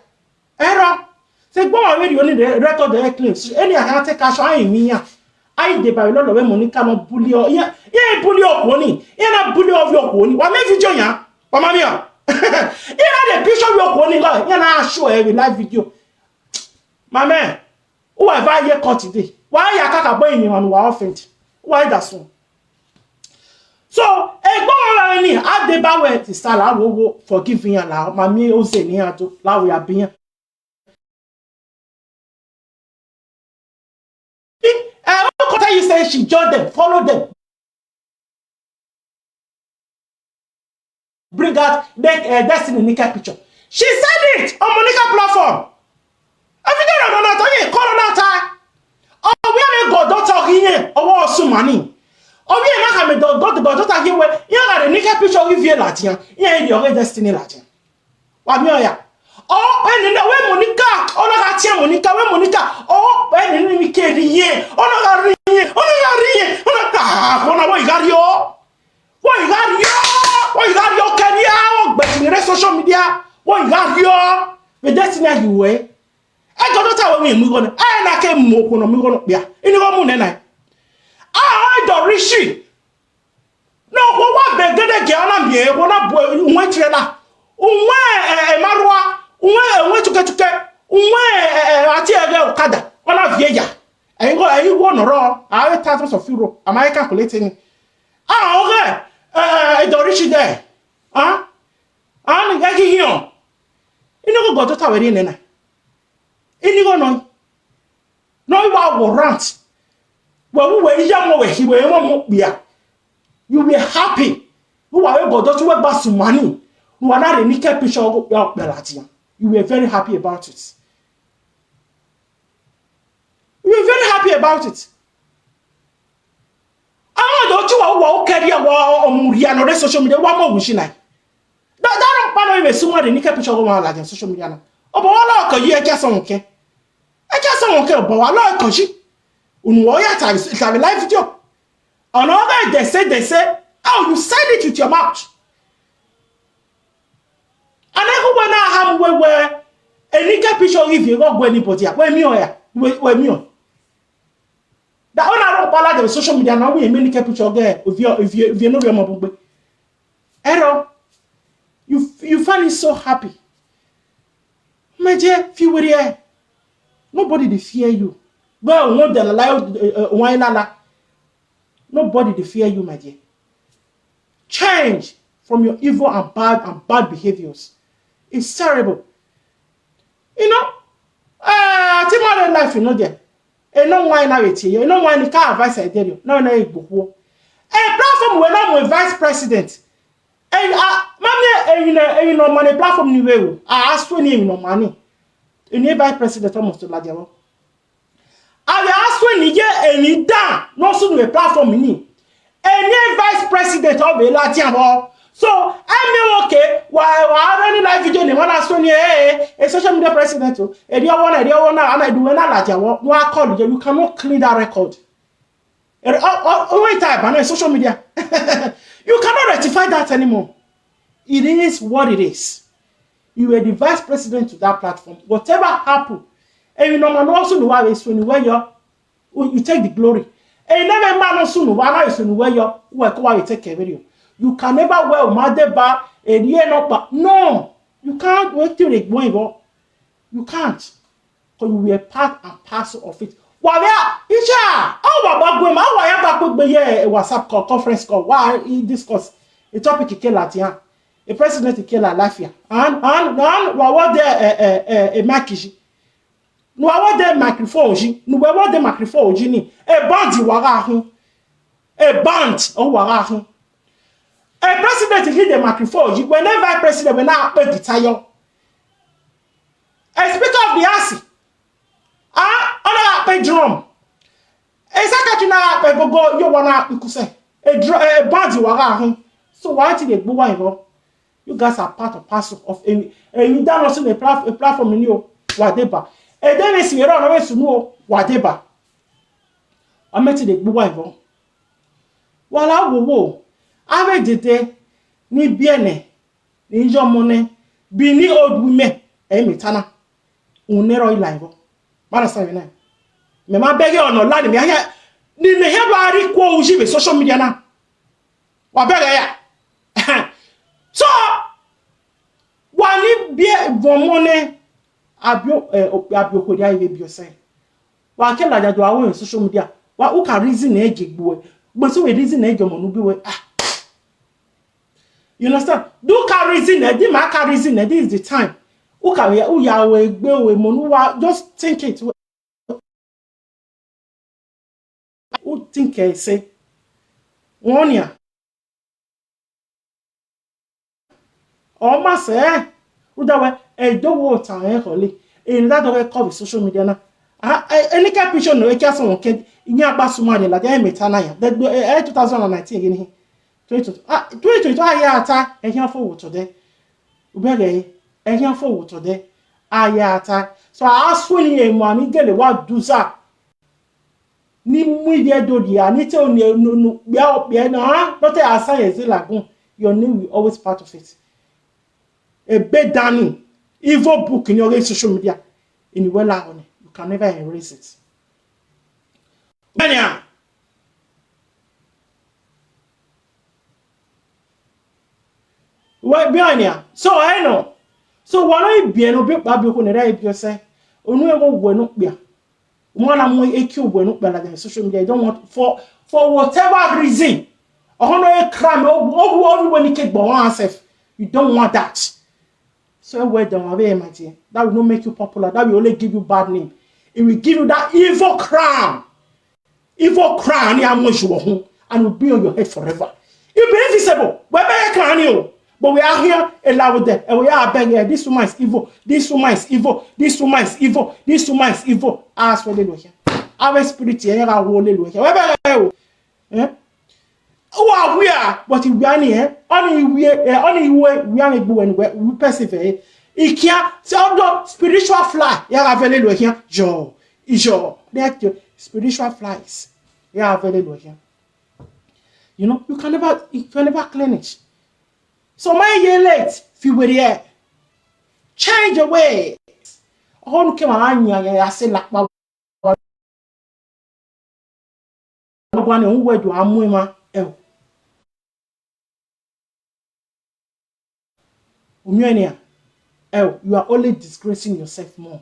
Error. Say go on radio ni record e clean. Any I take cash I mi ya. I dey by lolo we money cannot bully o. Yeah, yeah, bully o ko ni. Yeah, na bully o yo ko ni. Wa me video ya. Wa ma mi ya. Yeah, na the picture yo ko ni go. Yeah, na show every live video. My man, whoever you caught today, why you kaka boy in one wa offend? Why that so? So, e go on ni a dey ba we ti sala wo wo forgive yan la ma mi o se ni ato la we abiyan. Eh, who come tell you say she join them, follow them? Bring out the uh, Destiny Nika picture. She said it on Monica platform. If you don't know that, you call on that time. Oh, we have a goddaughter here. Oh, what so money? Oh, we have a goddaughter here. You got a Nika picture of you like here. Yeah, your Destiny like here. Wa mi oya. Oh, when you know when Monica, oh no, I tell Monica, when Monica, oh, when you me carry here, oh no, I ring here, oh no, I ring here, oh no, ah, oh no, what you got yo? What you got yo? What you got yo? Carry out, but in the social media, what you got yo? The Destiny you way. I got to tell me, we gonna, I na ke mo kono, we gonna, yeah. You know, mo na. Ah, I don't reach. No, wo wa begede ge ona mi e, wo na bo nwe tirela. Unwe e marua, unwe unwe tuke tuke, unwe ati ege okada, ona vie ya. E ngo e wo no ro, a thousands of euro, am I calculating? Ah, okay. Eh, e do rich there. Ah? Ani ga ki hion. Ino go goto ta we ni na. Ini go no. No, you are warrant. Well, we were young, we were here, we were more. You were happy. Who are you, God? Don't you ever sumani? You are not a naked picture of your Belatia. You were very happy about it. You were very happy about it. I want to you are okay. You are on social media. One more wish. That that don't pan me. Someone the naked picture of my life on social media. Oh, but what are you? I guess on okay. I guess on okay, but what are you? Unwoya ta is a live video. And all that they say, they say, oh, you said it with your mouth. And I go when I have where where a naked picture if you go go anybody, where me or ya, where me on. That on our ballad of social media now we make a picture there if you if you if you know your mobile. Error. You you find it so happy. My dear, if you were here, Nobody dey fear you. Well, no dey lie, uh, uh, wine lala. Nobody dey fear you, my dear. Change from your evil and bad and bad behaviors. It's terrible. You know, uh, tomorrow life, you know, there. E no wine na wetin you, e no wine ka advice I tell you. No, no, e gbogbo. A platform wey no mo vice president. And uh, mami, and you know, and you know, money platform ni we o. Ah, aso ni you know money. You need vice president almost to la jawo. Awe aso ni ye eni da no so no platform ni. Eni vice president of the Latian. So I mean, okay, why why any live video ni wana so ni eh, eh, social media president o. Edi awon na edi awon na ana idu na la jawo. No, I call you. You cannot clean that record. Eh, oh, oh, oh, wait, I ban social media. You cannot rectify that anymore. It is what it is. You were the vice president to that platform. Whatever happened, and you know, man, also know why it's when you wear your, you take the glory. And you never man also know why it's when you wear your, who I call you take care of you. You can never wear Madeba and you not, but no, you can't wait till they go. You can't. Because you were part and parcel of it. Wàrẹ́ iṣẹ́ àwọn àbágbé máa wà yá bá gbogbo yẹ ẹ WhatsApp call, conference call, wà á discuss a topic ìkẹlà àti hàn a president ìkẹlà àlàáfíà and and and wà wọ́n dẹ ẹ ẹ ẹ ẹ mákìsì nù wà wọ́n dẹ microphone yìí nù wà wọ́n dẹ microphone yìí ni a band wàrà ahun a band ọ̀hún wàrà ahun a president hit the microphone yìí whenever president wẹ̀ náà pé guitar yọ a speaker of the house ah ọ náà pé drum a secretary náà pé gbogbo yóò wọ́n náà pé kùsẹ̀ a drum a band wàrà ahun so wàá ti lè gbówó ìrọ you guys are part and parcel of a a you down also a platform a platform ni o wà dé bá a dé mi sì yẹrọ ọ̀nà mi sùn o wà dé bá ọmọ ti lè gbówó ìrọ wàhálà wò wò àwẹ̀ dèdè ní bíẹ̀nẹ̀ ní yọmọ ní bí ní old women ẹ̀mí tánà òun nẹ́rọ ìlà ìrọ mara sáré náà mẹ máa bẹ́gẹ́ ọ̀nà láti mi àyà ni mẹ yẹn bá rí kó o yí mi social media náà wà bẹ́gẹ́ yà so wà ní bí ẹ bọ̀ mọ́ ní àbí ẹ àbí òkòdì ayé bí ọ̀sẹ̀ wà kẹ́ làjàjọ àwọn èèyàn social media wà ó kà reason ẹ̀ jẹ̀ gbọ́ ẹ̀ gbèsè wẹ̀ reason ẹ̀ jẹ̀ mọ̀ níbí wẹ̀ ah you understand do ka reason eh di ma ka reason eh this is the time uka ya uya we gbe we mo nu wa just think it well. U think eh say one ya o ma se eh u da we e do wo ta eh hole e la do we cover social media na ah eh, any kind picture no e ka so won ke nya gba suma de la de me ta na ya de eh two thousand and nineteen gini twenty twenty ah twenty twenty ah ya ta e yan fo wo to de ubege e yan fo wo to de ah ya ta so a so ni e mo ani gele wa duza ni mu ide do dia ni te o ni no no ya o pe na ha no te asa ye ze lagun your name will always part of it ebe dani evil book in your social media in well on you can never erase it Benya. Well, Benya. So I know. So why not be no be baby ko ne rai bi ose. Onu e go we no pia. Mo na mo e ki we no pia like social media. You don't want for for whatever reason. Oho no e crime o o o we ni ke gbo wan self. You don't want that. So well done, Abe Ematie. That will not make you popular. That will only give you bad name. It will give you that evil crown. Evil crown, yeah, I'm sure, and will be on your head forever. You'll be invisible. We're very crown you. But we are here, allow them. And we are begging. This woman is evil. This woman is evil. This woman is evil. This woman is evil. Ask for the Lord. Our spirit here, our holy Lord. We're very eh? Who are we are, but we are here. Only we are, only we we are able when we we persevere. He can't say, oh, no, spiritual fly. Yeah, I very low here. Yo, is your that your spiritual flies. Yeah, I very low here. You know, you can never, you can never clean it. So my year late, if you were here, change your way. Oh, no, come on, I say like my Agwa na onwe do amu ma ew. Umienia ew, you are only disgracing yourself more.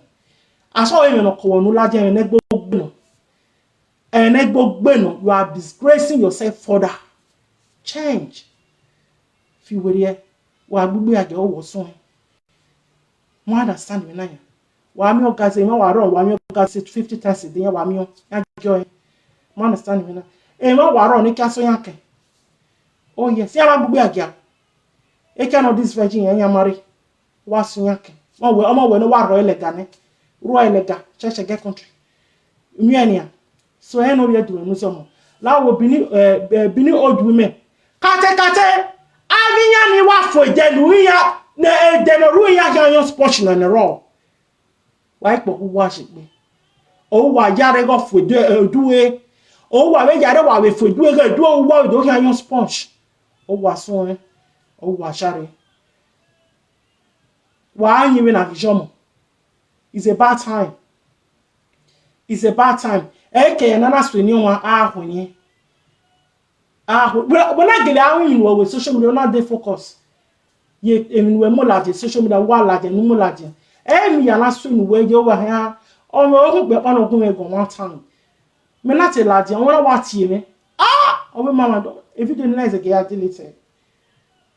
Aso eme no ko nu la je ene gbogbo no. Ene gbogbo no. You are disgracing yourself further. Change. Fi were. Wa gbogbo age o wo sun. Mo understand me na ya. Wa mi o ga se, mo wa ro, wa mi o ga se fifty times a day, wa mi o. Ya jo e. Mo understand me na. E mo wa ro ni ka so ya ke. Oh yes, ya wa gbogbo age. E ka no this virgin ya ya marry. Wa sun ya ke. Mo we, omo we no wa ro elega ne. Ro elega, church get country. Mi enia. So e no ye du enu so mo. La wo bini, eh, eh, bini old women. Kate kate. Avinya ni wa fo de lu ya. Ne, eh, de no ru ya ya yon sports na ne ro. Wa ipo ku wa se pe. O wa ya re go fo de, eh, du e. O wa we ya re wa we fo du e, go du o wa do ya yon sports. O wa sun e. O wa share. Wa anyi we na vision mo. It's about time. It's about time. Eke ya na na so ni wa aho ni. Aho. When I get out in we social media, not dey focus. Ye, emi we mo la je social media, wa la je, nu mo la je. E mi ya na so ni we je wa ha. O mo o pe pa no gun e go one time. Me na te la je, won wa ti me. Ah, o we mama do. If you didn't like the get deleted.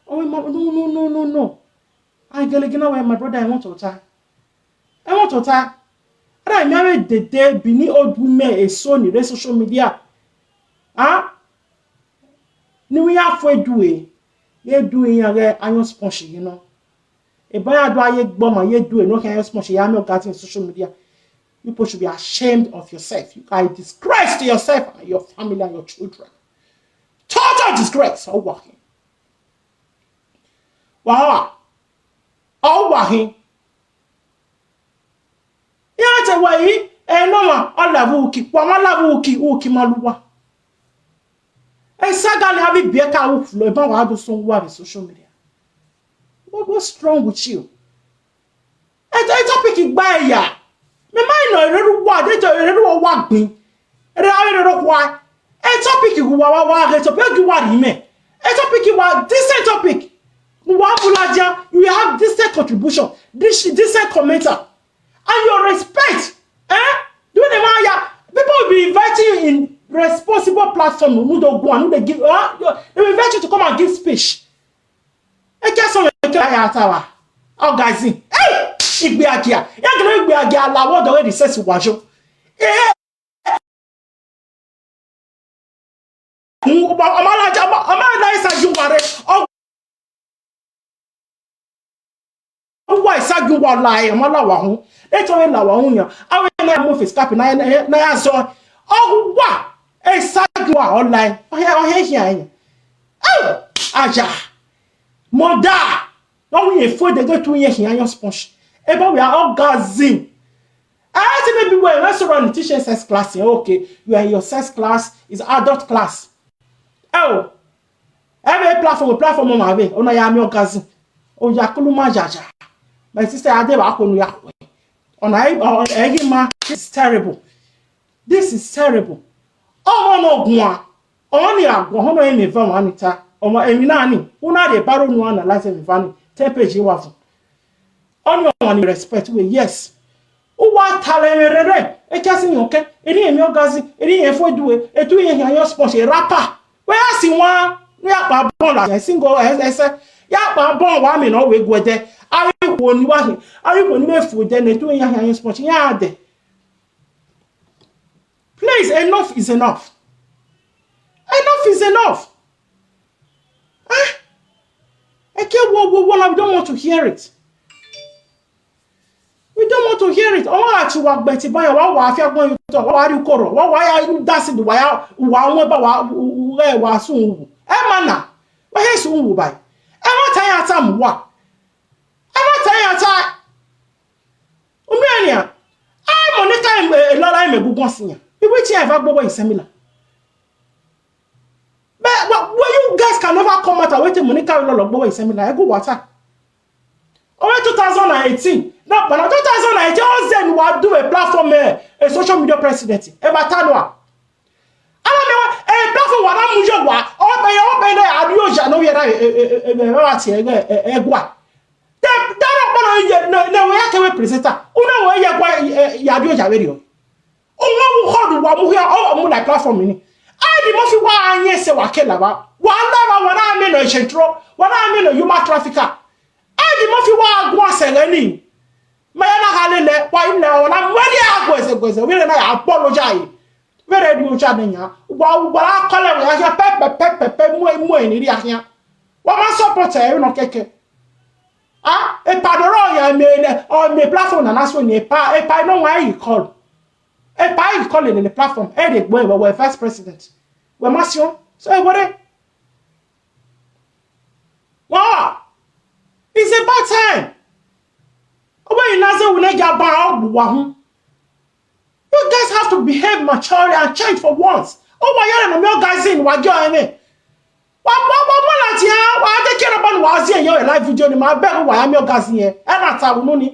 O we mama, no, no, no, no, no. I get again, my brother, I want to tie. I want to tie. And I married the day bini old women a son in social media. Ah? Ni we have for do e. Ye do in your iron sponge, you know. E ba ya do aye gboma ye do e no can iron sponge ya me got in social media. You people should be ashamed of yourself. You are a disgrace to yourself and your family and your children. Total disgrace. Oh, wa. Wa. Oh, wa. Ya te wa yi, e no ma, o la bu ki, wa ma la bu ki, u ki ma lu wa. E saga le abi bi e ka u flo, e ba wa do so wa be social media. What, what's wrong with you? E, e topic gba e ya. Me ma no e ru wa, de to e ru wa gbin. E ra e ru wa. E topic gu wa wa wa, e topic gu wa ri me. E topic wa decent topic. Wa bulaja, you have decent contribution. This decent commenter. And your respect. Eh? Do you know ya? People will be inviting you in responsible platform. Who don't go and who they give, huh? They will invite you to come and give speech. E ke so e ke ya ta wa. Oh, guys, hey, igbe agia. Ya gele igbe agia la wo do we di sesi wajo. Eh, ọmọ alájà, ọmọ, ọmọ alájà ìṣáájú wa rẹ. Ọ-, ọwọ́ ìṣáájú wa la ẹ̀, ọmọ aláwa hun. Nítorí làwa hun yàn. Àwọn ẹ̀ náà mú face cap náà, náà, náà yà sọ. Ọwọ́ ìṣáájú wa ọ̀la ẹ̀. Ọ̀hẹ́, ọ̀hẹ́ yìí àyìn. Ẹ̀, àjà. Mọ̀dá. Wọ́n wí yẹn fún èdè tó yẹn hìyàn yàn sponge. Ẹ bá wí orgasm. I ask maybe when restaurant teaching sex class, yeah, okay, you are in your sex class, is adult class. Oh, every platform, platform on my way. Ona ya mi orgasm. Oh, ya kulu ma jaja. My sister, I dey wa ko nu ya ko. Ona e, oh, eh, ma, it's terrible. This is terrible. Oh, no, no, gwa. Oni agwa, hono emi va wani ta. Oma emi nani. Una de baro nu analyze emi vani. Ten page wa fu. Oni wani respect we, yes. Uwa tale rere. E kasi nyoke. Eri emi orgasm. Eri emi fo duwe. Etu ye hia yo sponge. Rapper. We asi wa. We apa bon la. Single, eh, eh, eh. Ya pa bon wa mi no we gwede. Ari wo ni wa hi. Ari wo ni we fu de na etu ye hia yo sponge. Ya de. Please, enough is enough. Enough is enough. Eh? Eke wo, wo, wo, we don't want to hear it. We don't want to hear it. Ọwọ́ àti wa gbẹ̀tì báyọ̀, wá wà á fi agbọ́n yìí tọ̀, wá wà á rí kọ̀rọ̀, wá wà á yá dá sí ìdìbò, wá wà á wọ́n bá wà á sùn wù. Ẹ máa nà, wọ́n yẹ sùn wù báyìí. Ẹ má ta yà tá mú wà. Ẹ má ta yà tá. Umenia, I Monica, eh, Lola, I'm a good one senior. We wait here, if I go away, similar. But what, when you guys can never come out and wait till Monica, Lola, go away, similar. I go water. Over two thousand eighteen. No, but now two thousand eighteen, all then we do a platform, eh, a social media president. Eba Tanwa. Ala me wa, eh, platform wa na mu yo wa. O be, o be na adu yo ja no yera, eh, eh, eh, eh, wa ti, eh, eh, eh, gwa. Dara kpọrọ ihe na na we ya kewe presenter. Una we ya kwa ya dio javerio. Unwa mu hodu wa mu ya o mu na platform ni. Adi mo fi wa anye se wa kela ba. Wa la ba wa na me no jentro. Wa na me no human trafficker. Adi mo fi wa gwa se ni. Ma ya na halele wa ile wa na mweli agweze gweze. We na ya apologize. Where do you chat nya? Wa wa kole wa ya pe pe pe pe pe mo mo ni ri ahia. Wa ma support e no keke. Ah, e pa doro ya me le o me platform na na so ni e pa e pa no wa yi call. E pa yi call ni platform. E de gbo e wa vice president. We ma si o. So e wore. Wow. It's about time. Owe inaze une ga ba o wa hu. You guys have to behave maturely and change for once. Oh, why you no me magazine wa jo ene. Wa wa wa wa la ti ha wa de kere ban wa zi yo live video ni ma be wa ya me magazine e. E na ta unu ni. E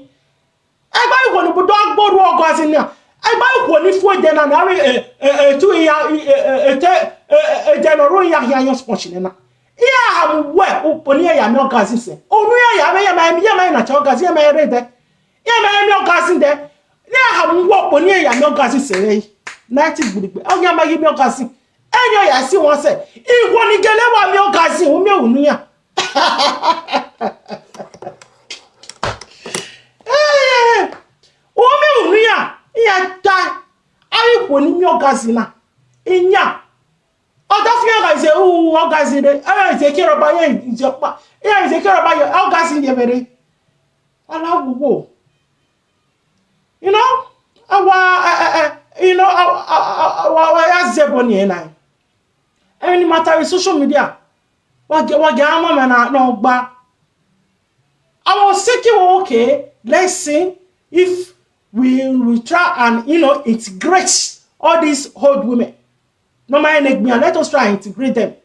ba iwo ni budo agboru magazine na. E ba iwo ni fu de na na e e tu ya e e te e de no ru ya ya yo sport ni na. Ya ha mu we o po ni ya me magazine se. Onu ya ya me ya me ya me na cha magazine ya me re de. Ya me me magazine de. Ni aha mu wo po ni ya me magazine se re. Na ti gbirigbe. O ya ma yi me magazine. Enyo ya si won se. Iwo ni gele wa me magazine, o me unu ya. Eh, o me unu ya. Ya ta. Ayi po ni me magazine na. Inya. Oda fi magazine, u magazine de. Eh, je kero ba ye je pa. Eh, je kero ba ye magazine de mere. Ala wo. You know, our, uh, uh, uh, you know, our, our, our, our, our zebo ni na. Any matter with social media. Wa ge wa ge ama ma na no gba. I was thinking, well, okay, let's see if we we try and you know integrate all these old women. No mind let me let us try and integrate them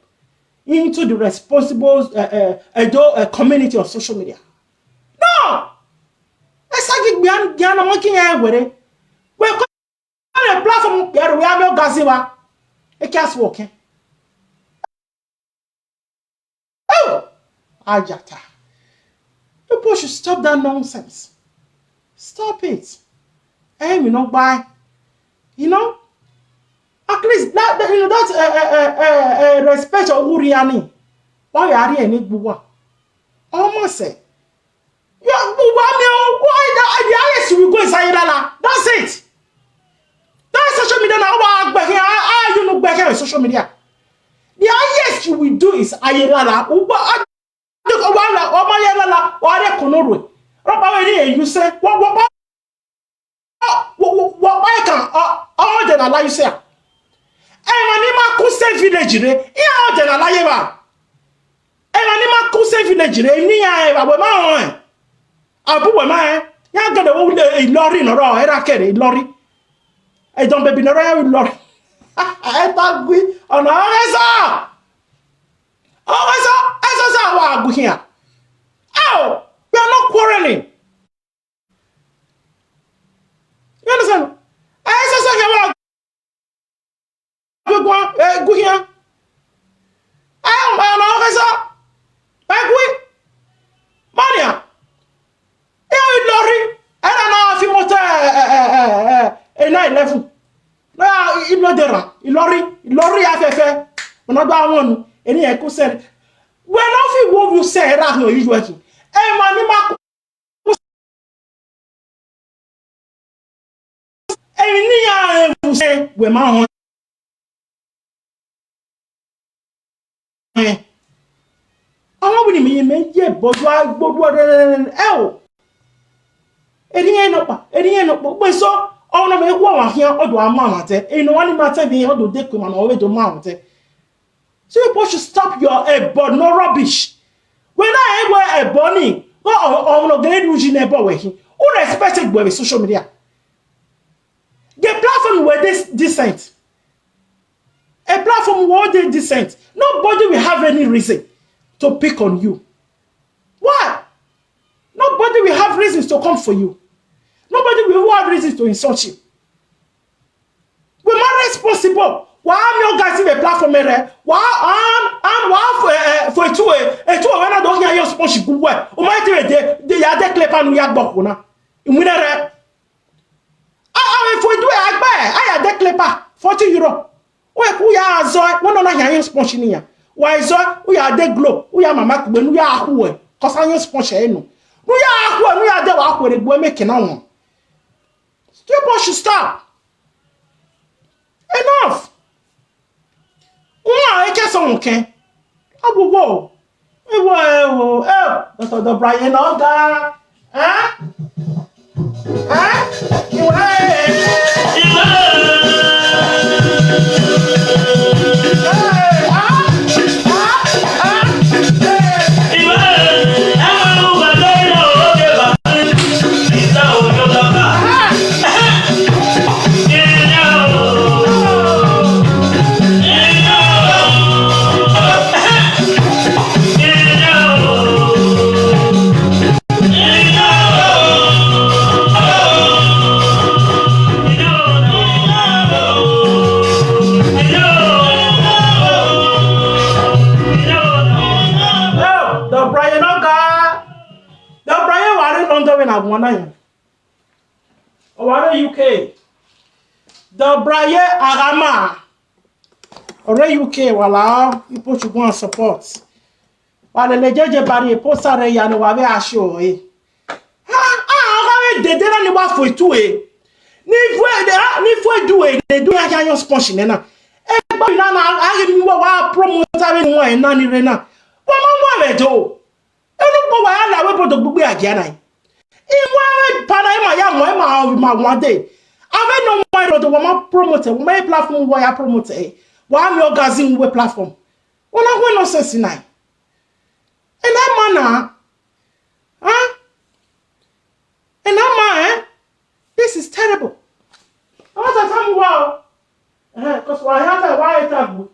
into the responsible uh, uh, Edo uh, community on social media. No! Esagi gbian gbian mo kinya were. We ko le platform ya we am gaziwa. E kias wo ke. Oh! Ajata. People should stop that nonsense. Stop it. Eh, we not buy. You know? At least that, that you know that uh, uh, uh, uh, uh, respect of Uriani. Why are you any buwa? Almost say. You are buwa me. Why the highest we go is Ayirala? That's it. That's social media now. How you know back on social media? The highest you will do is Ayirala. Uba Ayirala. Oma Ayirala. Why they konorwe? Ropa we ni you say what what what what what what kan? Oh, the na lie you say. Ema ni ma ku se village re. Iya o de na laye ba. Ema ni ma ku se village re ni ya e ba we ma o e. Abu we ma e. Ya gede wo le Ilori no ro era kere Ilori. E don baby no ro ya Ilori. E ta gui ona o e so. O e so e so sa wa gu here. Oh, we are not quarreling. You understand? E so so ya wa gu gu e gu here. E o ma na o e so. E gu. Mania. E o Ilori. Era na fi moto e na eleven. Na Ilodera. Ilori. Ilori afefe. Mo na gba won. Eni e ku se. We no fi wo bu se era no iju e. E ma ni ma ku. E ni ya e bu se we ma hon. Eh. Awon bi ni mi me je bojo agbodo re e o. Eri yen no pa, eri yen no pa. Gbe so, awon na me wo wa hian odo ama wa te. E no wa ni ma te bi odo de ko ma na o we do ma wa te. So you supposed to stop your ebo no rubbish. When I ever ebo ni, go o o no gele du ji na ebo we hi. Who respect it with social media? The platform where this decent. A platform where they decent. Nobody will have any reason to pick on you. Why? Nobody will have reasons to come for you. Nobody will have reasons to insult you. We are responsible. Wa am your guys in the platform ere. Wa am am wa for uh, for etu e, etu e, wena do hia yo sponge gu we. O ma ti de, de ya de klepa nu ya gboko na. Imwinere. A, a, if we do it, I buy. I ya de klepa, forty euro. We ku ya zo, we no na hia yo sponge ni ya. Wa zo, u ya de glow, u ya mama kugbe, nu ya hu e. Kosa yo sponge e no. Nu ya hu e, nu ya de wa hu e, gbo me kina won. People should stop. Enough. Nwa eke so nke. Abuwo. Ewo, ewo, eh, Doctor Dobraye na oga. Eh? Eh? Iwe. Iwe. Eh, ah, ah, ah, eh. Iwe. Dobraye no ga. Dobraye wari London we na gwana ya. Oware U K. Dobraye Agama. Ore U K wala, people should go and support. Wale le jeje bari e posa re ya no wa be asho e. Ha, ah, ga we dede na ni wa fo itu e. Ni fo e de, ah, ni fo e du e, de du ya ya yo sponge ne na. E gba na na, a ge mi wa wa promoter we nwa e na ni re na. Wa ma wa we do. Enu po wa ya la we bodo gbugbe agia na. Iwa we pana ima ya mo ima o ma won de. Ave no mo ro do wa ma promote, wa ma platform wa ya promote. Wa mi orgasm we platform. Wa na we nonsense na. Ena mana. Huh? Ena ma, eh? This is terrible. I want to tell you wow. Eh, 'cause why have I why it have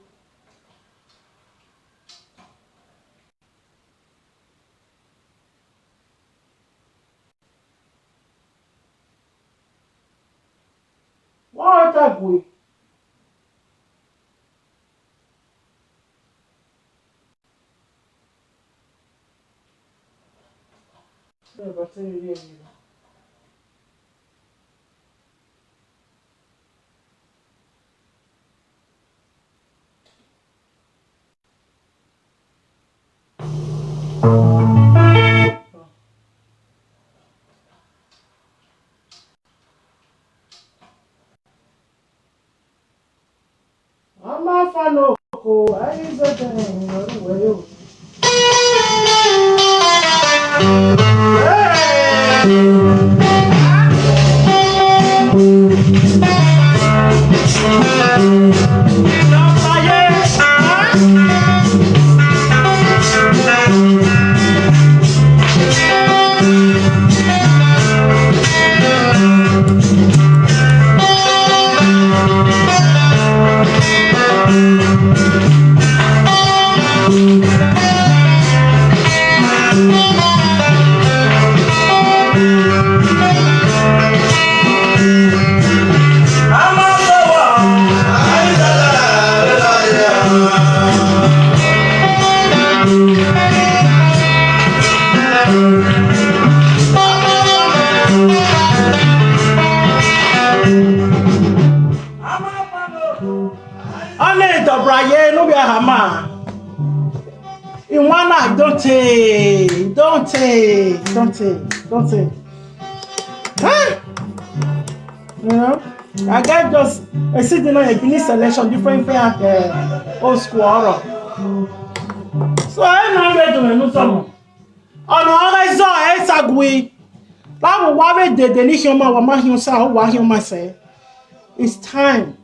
Why it have we? Ama fano ko aize den yoruwe yo. Ane Dobraye no be a hama. Iwana don't take, don't take, don't take, don't take. Huh? You know, I get just a city now, a Guinness selection, different, different, uh, old school horror. So I know where to menu some. Ono ore zo e sagui. Bawo wa we dede ni hioma wa ma hion sa o wa hioma se. It's time.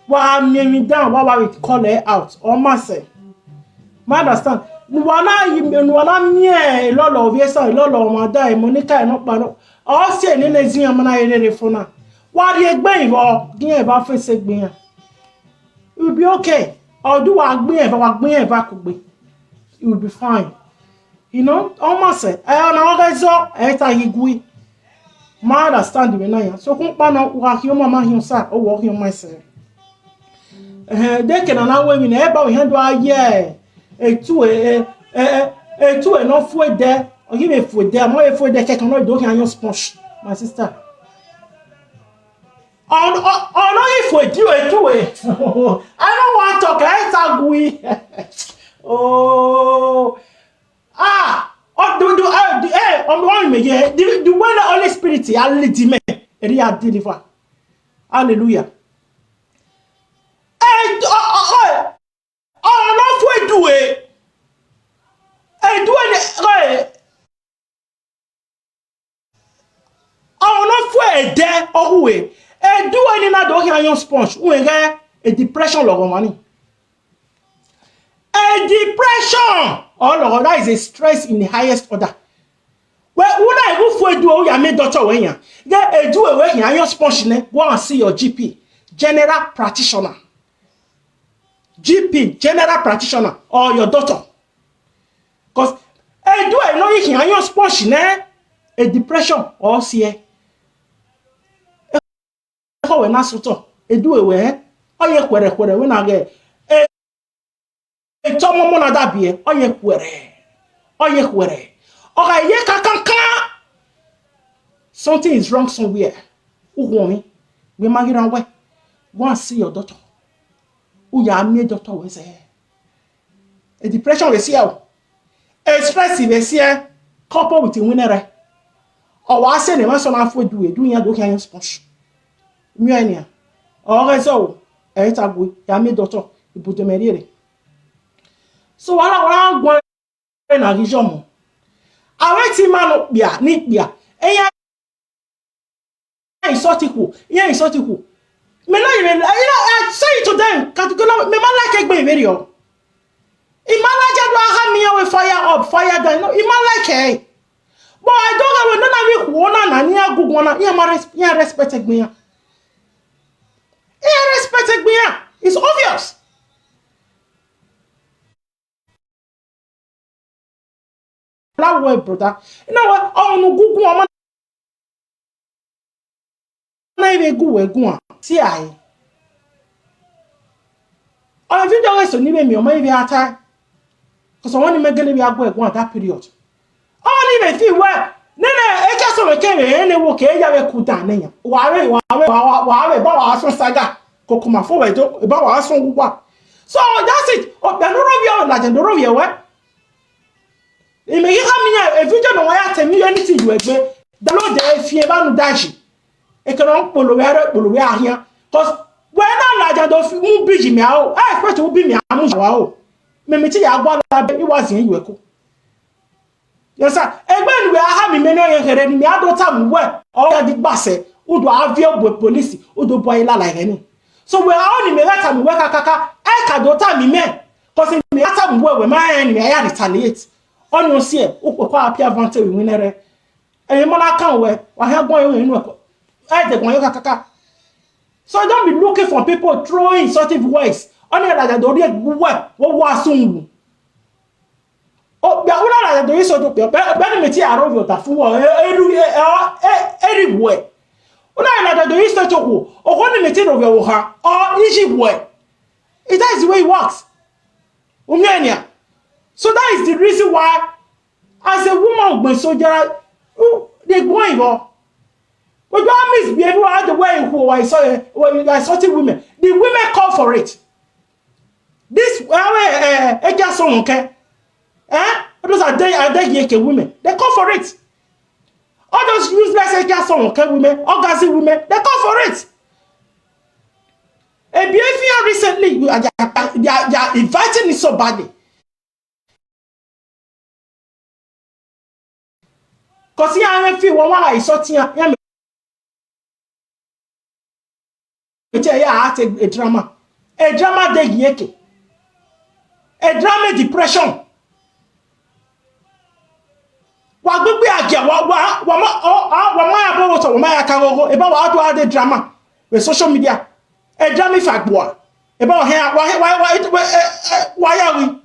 Wa mi mi down wa wa we call her out. O ma se. Ma understand. Nu wa na yi nu wa na mi e lo lo vi e sa lo lo ma da e Monica e no pa no. O se ni ne zin ama na ere re fo na. Wa ri egbe ivo, gin e ba fe se gbe yan. It will be okay. Although wa gbin eva, wa gbin eva kugbe. It will be fine. You know, almost eh, eh, na oga zo, eh, ta yigui. Ma understand me na ya. So kun pa na wa hioma ma hion sa, o wa hioma se. Eh, de ke na na we mi na e ba we hen do aye. Etu e, e, e, e, etu e no fu ede. Ogi me fu ede, mo e fu ede ke kan no do kan yon sponge, my sister. On, on, on no e fu ede, etu e. I don't want talk, I tag we. Oh. Ah, oh, do, do, ah, do, eh, on one me, yeah. The, the one the Holy Spirit, I lead me. Eri a deliver. Hallelujah. Eh, oh, oh, oh. Ọ̀rọ̀ náà fún èdùwẹ̀. Èdùwẹ̀ ni, eh, ọ̀rọ̀ náà fún ẹ̀dẹ́ ọ̀húwẹ̀. Èdùwẹ̀ ni náà dọ̀ọ́ kí n yan sponge. Wọ́n ń gẹ́ a depression lọ́wọ́ wọn ni. A depression or lọ́wọ́, that is a stress in the highest order. Well, who na who for do ya me doctor when ya? Get a do away here, your sponge ne. Go and see your G P, general practitioner. G P, general practitioner, or your doctor. Because a do I know you can your sponge ne a depression or see. Ko we na suto edu ewe. Oye kwere kwere we na ge. E, e tomo mo na dabie. Oye kwere. Oye kwere. Oga ye ka kan kan. Something is wrong somewhere. Ugo mi. We magi ran we. Go and see your doctor. Uya mi doctor we say. A depression we see o. A stress we see, couple with winere. O wa se ne ma so na fu edu edu ya do kan sponge. Mi enia. O ga so. E ta gu ya mi doctor ibu de merire. So wala wala gwa na gijomo. Awe ti ma no pia ni pia. Eya insultiku, yeah, insultiku. Me not even, you know, I say it to them. Katukuna, me man like egbe very o. Imana jadu aha mi we fire up, fire down. No, iman like eh. But I don't know when none of you wanna na ni agu wanna. Yeah, my res, yeah, respect me. Yeah, respect me. It's obvious. That way, brother. You know what? Oh, no, Google, I'm not even go where go on. See, I. Oh, if you don't listen, you may me, or maybe I tie. Because I want to make it go at that period. Only if you were. Nene, e ka so we kere, ene wo ke ya we kuta nenya. Wa we, wa we, wa we, wa we, ba wa so saga. Kokuma fo we do, ba wa so wa. So that's it. O be no ro bi o la je no ro ye we. Ime yi ha mi ya, e video no wa ya te mi anything you egbe. Download e fi e ba nu daji. E ke no polo we re polo we ahia. Cause we na la ja do fi mu bi ji mi a o. E expect u bi mi a mu wa o. Me mi ti ya gba la be i wa zin you e ko. Yes, sir. Egbe ni we aha mi me no ye here ni mi ado ta mu we. O ya di gbase. Udo avio bo police. Udo boy la la ni. So we are only me ta mu we ka ka ka. E ka do ta mi me. Cause me ta mu we we ma e ni me ya retaliate. Oni o si e. O ko appear advantage we winere. E mo na kan we. Wa ha gbon yo inu e ko. E de gbon yo ka ka ka. So don't be looking for people throwing insultive words. Oni la ja do ri e gbu we. Wo wa sun. O bia una la do iso to pe be ni me ti aro yo ta fu wo e e ru e e e ri wo e. Una la do iso to ku o ko ni me ti ro yo ha o iji wo e. It is the way it works. Umenia. So that is the reason why, as a woman, when soldier, they go involved. But you misbehave the way who I saw, when you are insulting women. The women call for it. This, uh, uh, uh, okay? Eh? Those are they, are they women. They call for it. All those useless Ekia Sonwoke women, Ogazi women, they call for it. A behavior recently, you are, they are, they are, they are inviting me somebody. Because here I feel one, one I saw here, here me tell you, I had a, a drama. A drama de yeke. A drama depression. Wa gbogbo agia, wa, wa, wa ma, o, a, wa ma ya bo so, wa ma ya ka go, e ba wa do the drama with social media. A drama if I go. E ba wa he, wa he, wa, wa, wa, eh, eh, wa ya we.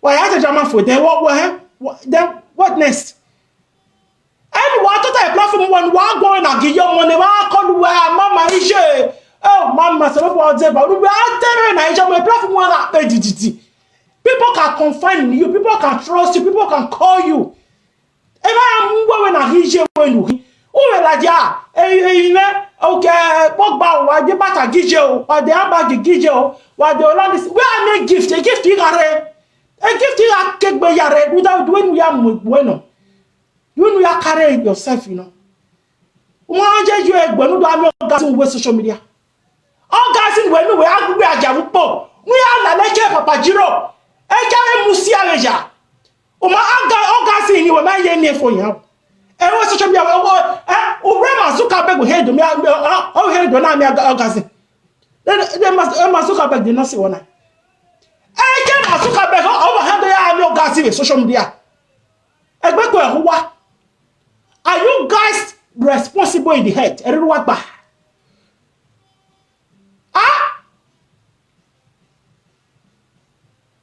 Wa ya the drama for then what, what, eh? What, then what next? Any wa to the platform one wa go na gi your money wa call wa mama ije. Oh mama, so what they ba we are there na ije my platform one na pe dididi. People can confide in you. People can trust you. People can call you. Ebe a mgbe we na hije we nu hi. Uwe la dia. Eh, eh, ne. Okay. Pogba wa de bata gije o. Wa de aba gi- gije o. Wa de ola this. We are make gift. A gift you are. A gift you are kegbe yare. Without when we are bueno. You know you are carrying yourself, you know. Wọ́n á jẹ́ yọ ẹgbẹ́ ní ọdún àmì ọ̀gá sí ìwé social media. Ọ̀gá sí ìwé ní ìwé agbègbè àjàmú pọ̀. Wọ́n yà lálẹ́ kí ẹ pàpà jírò. Ẹ jẹ́ ẹ mú sí àrẹ̀yà. Ọmọ ọ̀gá ọ̀gá sí ìníwẹ̀ máa ń yẹ ní ẹ̀fọ́ yẹn. Ẹ wọ́n social media ẹ wọ́n ẹ òwúrẹ́ màá sún ká bẹ́ẹ̀ kò hẹ́ ìdòmí ọ̀ hẹ́ ìdò náà mi ọ̀gá sí. Ẹ màá sún ká bẹ́ẹ̀ dì náà sí wọn náà. Ẹ jẹ́ màá sún ká bẹ́ẹ̀ kọ́ ọ̀wọ̀ hẹ́ ìdò yà á mi ọ̀gá sí ìwé social media. Ẹgbẹ́ kò ẹ̀hún wá. Are you guys responsible in the head? Ẹ̀rọ wa gbà. Ah!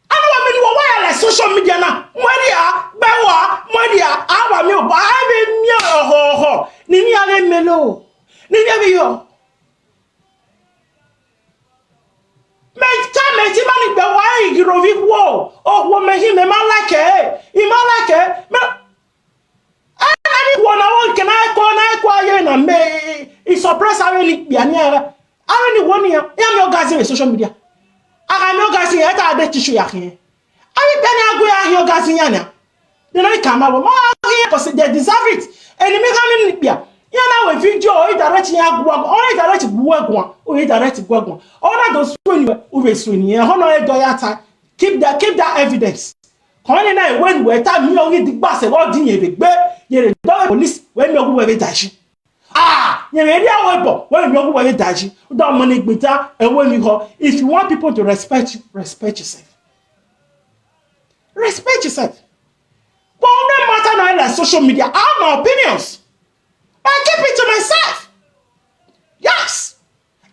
Ana wa mi ni wa waya la social media na. Mwadia, bewa, mwadia, awa mi oba, abe mi oho oho. Ni mi ale melo. Ni mi abi yo. Me ta me ti mani gbe wa igirovi wo. Oh, wo me hi me ma like. I ma like. Me Ani kuona won kena ko na ko aye na me. I surprise awe ni bia ni ara. Awe ni woni ya. Ya mi ogazi we social media. Aga mi ogazi ya ta de tishu ya hin. Awe bia ni agu ya hi ogazi ya na. De na ka ma wo. Ma ya ko se they deserve it. Eni mi ga mi ni bia. Ya na we video o direct ya gwa. O direct gwa gwa. O direct gwa gwa. O na do suni we. U be suni. E ho no e do ya ta. Keep that keep that evidence. Kɔn ne na ewe nu eta mi ɔnye di gba se wɔ di nye be gbe yere dɔ police we mi ogu we be daji. Ah, nye be dia we bo we mi ogu we be daji. Da mo ne gbeta ewe mi ho. If you want people to respect you, respect yourself. Respect yourself. But no matter na like social media, I have my opinions. I keep it to myself. Yes.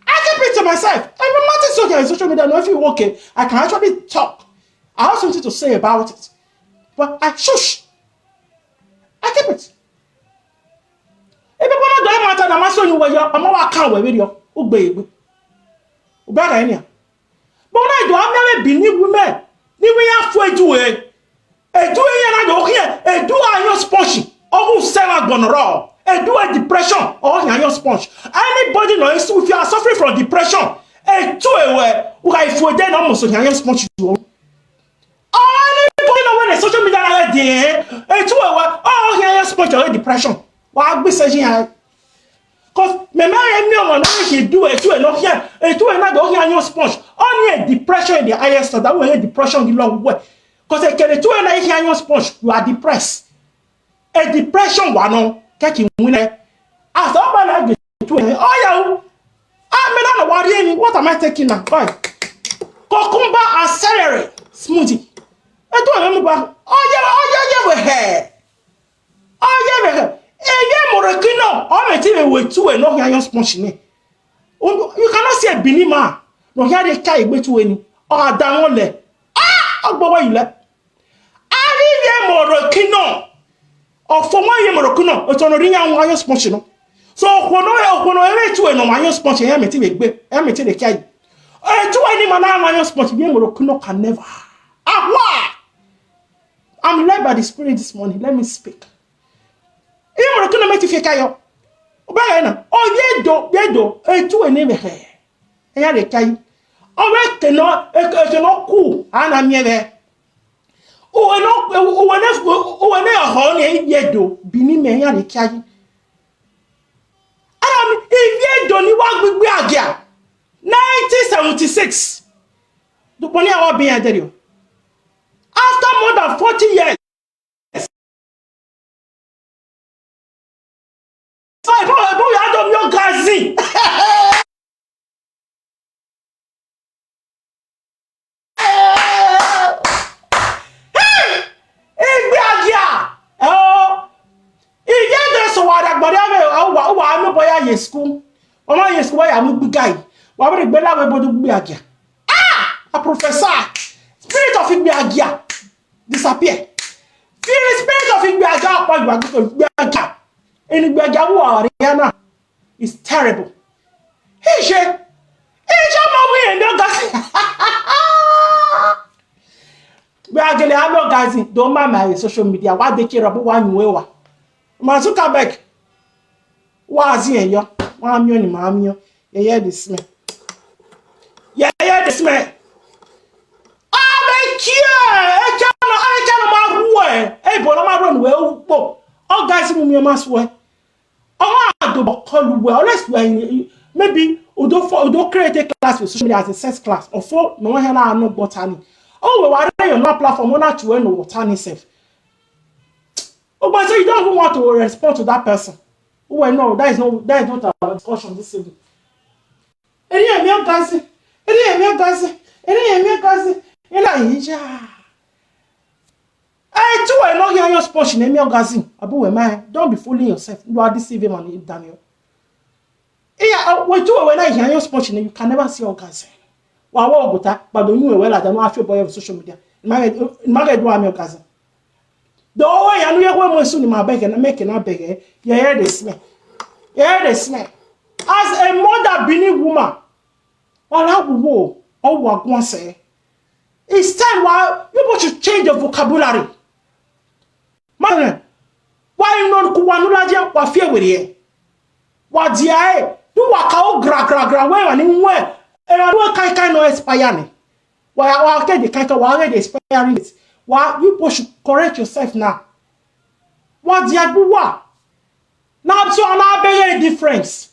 I keep it to myself. And no matter so on social media, no, if you okay, I can actually talk. I have something to say about it. But I shush. I keep it. If people not doing matter, I'm asking you where you're, I'm all account where you're, Ugbe, Ugbe. Ubara any. But when I do, I'm never been with me. Ni we have to do it. Edu eye na do here. Edu ayo sponge. Ogu sema gonoro. Edu a depression. Oh, ayo sponge. Anybody know if you are suffering from depression, edu ewe. Uga if we dey no muso ayo sponge do. Anybody know when the social media na dey. Edu ewe. Oh, ayo sponge or depression. Wa gbe se jin. Cause me me e mi omo na he do it to e no here. E to e na do here your sponge. Only a depression in the highest order. When depression the long way. Cause e kere to e na here your sponge. You are depressed. A depression wa no. Keki win e. As all man get to e. Oh yeah. Ah, me don't know what really. What am I taking now? Why? Cucumber and celery smoothie. E to e mo ba. Oh yeah, oh yeah, yeah, we here. Oye bẹ̀rẹ̀, eye mọ̀rọ̀ kí náà, ọmọ ẹ̀ tí mi wò tú ẹ̀ náà yányán sponge ni. You cannot see a Benin man. No here they carry gbé tú ẹni. Ọ̀dà wọn lẹ̀. Ah! Ọgbọ́n wáyé lẹ̀. A rí iye mọ̀rọ̀ kí náà. Ọ̀fọ̀ wọn iye mọ̀rọ̀ kí náà. Ètò ọ̀nà rí yányán sponge náà. So, òkùnà òkùnà eré tú ẹ̀ náà yányán sponge ẹ̀yà mi tí mi gbé. Ẹ̀yà mi tí mi kí ayé. Ètò ẹni màá náà yányán sponge bí mọ̀rọ̀ kí náà can never. Ahwa! I'm led by the Spirit this morning. Let me speak. Imoro kino me ti fi kayo. Obere na. Oye do, ye do. Etu ene me he. Eya le kai. Owe keno, e- keno ku. Ana mi ebe. Uwe no, uwe ne, uwe ne ho ne ye do. Bini me eya le kai. Ana mi, iye do ni wa gbigbe agia. Nineteen seventy-six. Duponi awa bin aderio. After more than forty years. So, ebo, ebo, ya do mi o gazi. Hey! Igbe agia. Eh, oh. Iye de so wa da gbori ame, o wa, o wa ame boya ye school. Omo ye school ya mu gbigai. Wa be gbe lawe bodu gbe agia. Ah! A professor. Spirit of igbe agia. Disappear. Feel the spirit of igbe agia upon you, igbe agia. In igbe agia, who are Ariana? It's terrible. He she. He she mo we and no gas. Where I get the army organizing, don't mind my social media. What they care about one you ever. Mark Zuckerberg. What is here? Yo, one million, one million. Yeah, yeah, this man. Yeah, yeah, this man. Ah, they care. I can't, I can't, my boy. Hey, but I'm running well. Oh, guys, you know, my swear. Ọnwa adụbọ kọlụ uwe, unless you are in, maybe udo fo, udo create a class with social media as a sex class. Or for no one here no botany. Oh, we were there on that platform, one to no botany self. Oh, but so you don't even want to respond to that person. Oh, well, no, that is no, that is not our discussion this evening. Any of your guys, any of your guys, any of your guys, you know, yeah. I too, I know here your sports in your magazine. Abu, we man, don't be fooling yourself. You are deceiving man, Daniel. Yeah, uh, we too, when I hear your sports, you can never see orgasm. Wa wa ogota, but don't you well, I don't know if you boy on social media. My, my do am orgasm. The whole way I know you when soon my beg and make and I beg. Yeah, yeah, this man. Yeah, this man. As a mother, Benin woman, all I will, all what one say. It's time why you want to change your vocabulary. Man, why you not kuwanula je wa fear with ye? Wa dia e? Do wa ka o gra gra gra we wa ni we. E wa do kai kai no expire ni. Wa wa ke de kai kai wa we de expiring it. Wa you both should correct yourself now. Wa dia do wa? Now so na be a difference.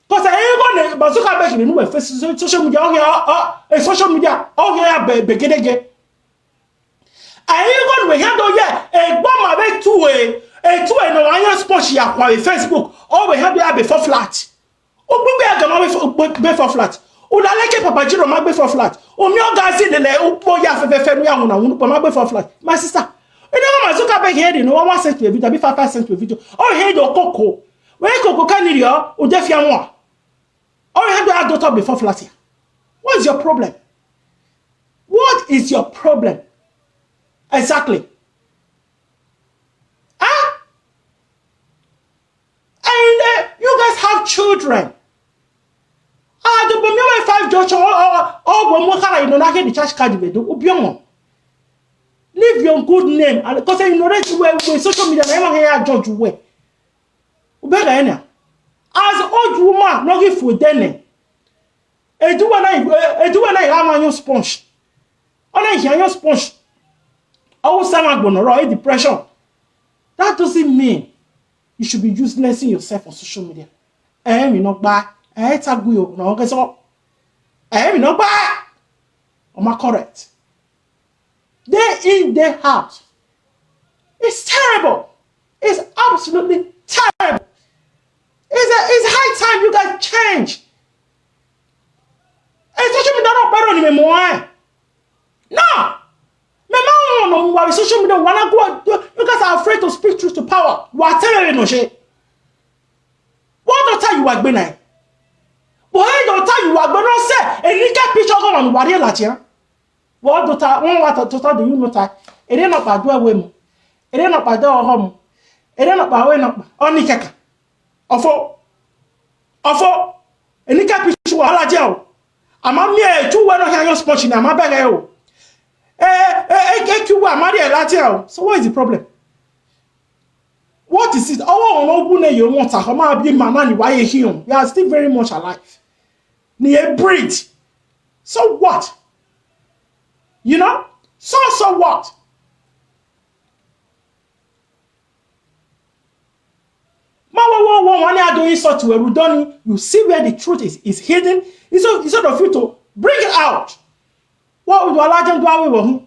Because I ain't gonna bazooka be you know face social media on here, uh, social media on here be begedege. Anyị go we handle ya egbo ma be two e, e two e no anya sports ya kwa we Facebook. O we handle ya be four flat. O gbogbo ya gama we fo- be four flat. O la leke Papa Jiro ma be four flat. O mi o ga si lele o po ya fe fe fe nu ya wuna wunu po ma be four flat. My sister, you know my Zuckerberg here, you know, one cent to a video, be five cent to a video. Oh, here you koko. Where koko can you, o de fia mo. Or you have to add daughter before flat here. What's your problem? What is your problem? Exactly. Huh? And uh, you guys have children. Ah, the Bomi five Joshua or or Bomo Kara, you know, not get the church card with the Ubiomo. Leave your good name. Because you know that you were with social media, never hear judge you were. Ubega enya. As old woman, no give food then. Eduwe na eduwe na ya ma your sponge. Ona ya your sponge. Awu sama gbono ro depression. That doesn't mean you should be uselessing yourself on social media. Eh, mi no gba. Eh, tagu yo no ke so. Eh, mi no gba. Am I correct? Day in, day out. It's terrible. It's absolutely terrible. It's, a, it's high time you guys change. Especially me don't better on me more. No. Me ma no more social media wanna go. You guys are afraid to speak truth to power. What tell you no shit. What don't tell you what be nine? But hey, don't tell you what be no say. And you get picture go on what you like here. What do ta one what to ta do you know ta? Ere no pa do awe mu. Ere no pa do oho mu. Ere no pa we no pa. Oni keka. Ofo. Ofo. Eni ka pichu wala je o. Ama mi e tu we no ha yo sports ni ama bere o. Eh eh eh eh tu wa ma de la je o. So what is the problem? What is it? Owo won ogun ne yo won ta ko ma bi ma na ni wa ye hiun. We are still very much alive. Ni a bridge. So what? You know? So so what? Ma wo wo wo wani ado insult to erudoni. You see where the truth is is hidden. Instead instead of you to bring it out. What would Alajan do away with?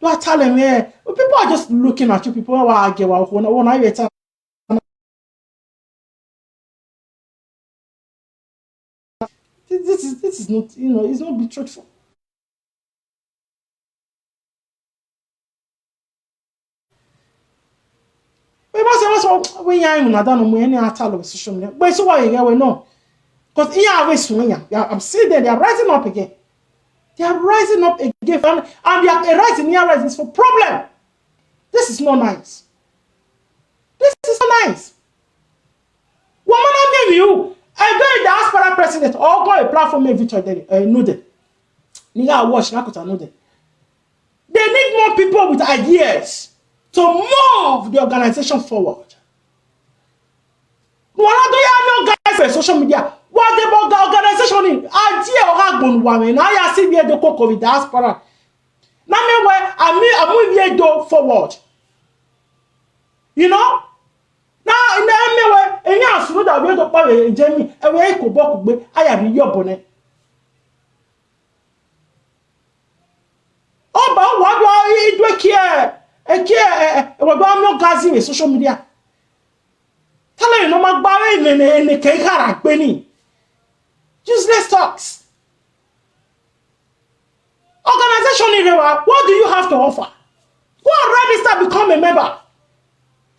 Do I tell him? Yeah, people are just looking at you. People are get what one one I tell. This is this is not you know it's not be truthful. We must say what's what we are in another no more any attack of social media. But so why you we no? Because here we soon yeah. I'm seeing that they are rising up again. They are rising up again and, and they are rising here rises for problem. This is not nice. This is not nice. Woman, I mean you. I go a diaspora president or go a platform in Victor Dede, uh, Nude. Niga watch Nakuta Nude. They people with ideas to move the organization forward. Wala do ya no guys for social media. What the orga- organization in? Idea oga gbon wa me na ya si bi edo koko with diaspora. Na me we ami amu bi edo forward. You know? Na na me we enya asuru da we do pa we jemi e we ko boku gbe aya bi yo bone. Oba wa do idu ekie ekie e wa do amyo gazi we social media. Tala no ma gba we ne ne ne ke kara gbe ni. Useless talks. Organization ni rewa, what do you have to offer? Go and register, become a member.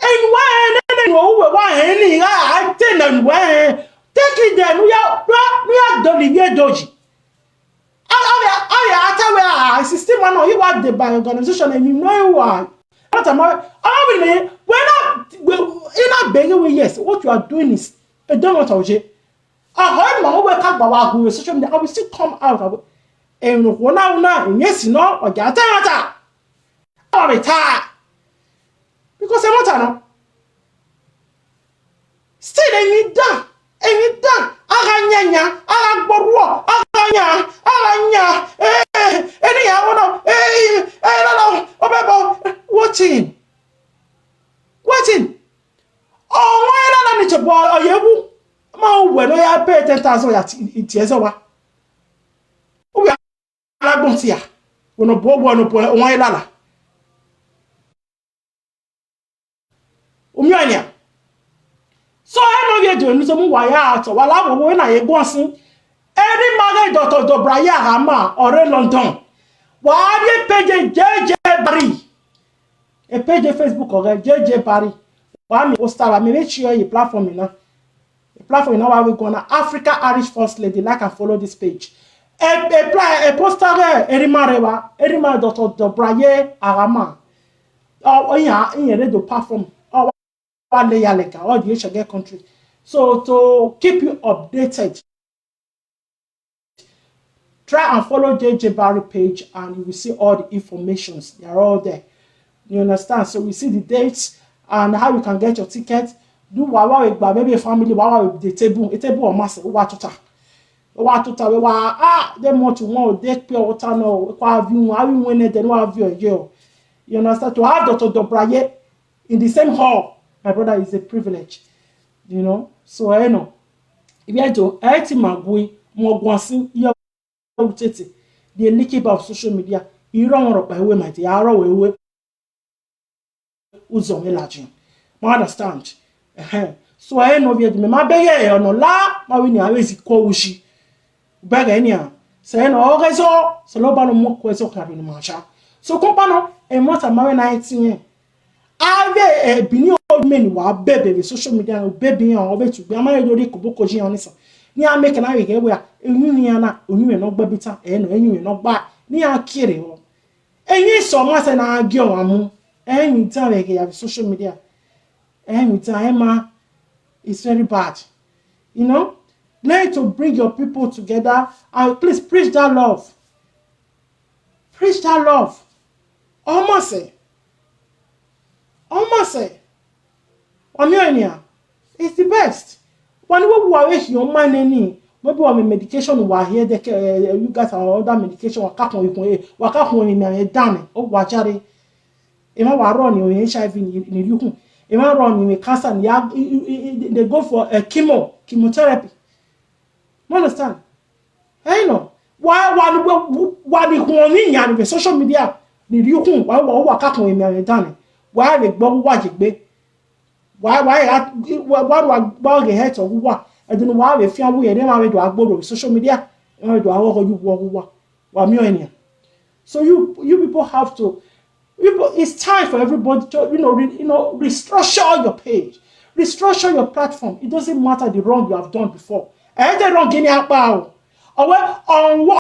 And why ne ne no we wa he ni ga I tell them why take it there no ya no ya dolivier doji. Awe awe ata we a system no he wa the by organization and you know you are. Not am I will me we not we in a beg we yes what you are doing is a don't want to je. Ahoy mo we ka gba wa gu social media I will still come out. And no na na yes no oja ta ta. Awe ta. Because e want no. Still enyi da enyi da aga nyanya aga gboruo aga nya aga nya eh eni ya wono eh eh la la obebo wetin wetin owo ela na ni chebo oyewu ma uwe no ya pay ten thousand ya ti eze wa uwe alagbon ti ya wono bo wono bo won ela la Umionia. So eno ye do ni so mu wa ya to wa la wo na ye gwan sin. Eri mare do to do bra ya ha ma ore London. Wa ye page J J Barry. E page Facebook ore J J Barry. Wa mi o star wa mi make sure ye platform na. The platform now we gonna Africa Irish First Lady. Like and follow this page. A, a, pla- a poster there, Erima Rewa, Erima Doctor Dobraye Arama. Oh, oh, yeah, in a radio platform. Oh, one layer like all the H G country. So to keep you updated, try and follow J J Barry page and you will see all the informations. They are all there. You understand? So we see the dates and how you can get your ticket. Do wawa with gba maybe a family wawa with the table, a table or mass wa tuta. Wa tuta we wa ah they want to want they pure water no kwa view wa we when they no have your yo. You understand? To have Doctor Dobraye in the same hall, my brother is a privilege. You know? So I know. If you do, I think my boy, more guasin, you tete the lick about social media. You don't want to buy away my day. I don't want ụzọ me lajin. Ma understand? Ehe. So I know we me ma bege e ono la ma we ni awezi ko ushi. Bege ni a. Se no ogezo, se lo ba no mo ko eso ka bi ni ma sha. So compano e mo ta ma we nineteen. Ave e bini o me ni wa bebe be social media o bebe yan o be tu gbe ama e lori ko boko ji yan nisan. Ni a make na we ge we a. Enyu ni ana, onyu me no gba bita, e no enyu me no gba. Ni a kire o. Enyi so ma se na agi o amu. Enyi tan we ke ya social media. Enyi tan e ma it's very bad. You know? Learn to bring your people together and please preach that love. Preach that love. Almost say. Almost say. Omionia, it's the best. When we were with your man any, maybe on medication we here the uh, you guys are other medication wa kakon ikun e wa kakon ni me dan o wa jare. E ma wa run ni H I V ni ni yukun. E ma run ni cancer ni ya they go for uh, chemo, chemotherapy. You understand? Hey no. Wa wa ni wa ni kun ni yan social media. Ni yukun wa wa wa kakon ni me dan. Wa le gbo wa je gbe. Why why why why why why get head of who? I don't know why we fear we and then we do agboro social media and we do our you walk who. Wa mi enia. So you you people have to people it's time for everybody to you know re, you know restructure your page, restructure your platform. It doesn't matter the wrong you have done before. I had the wrong in your power. Or on what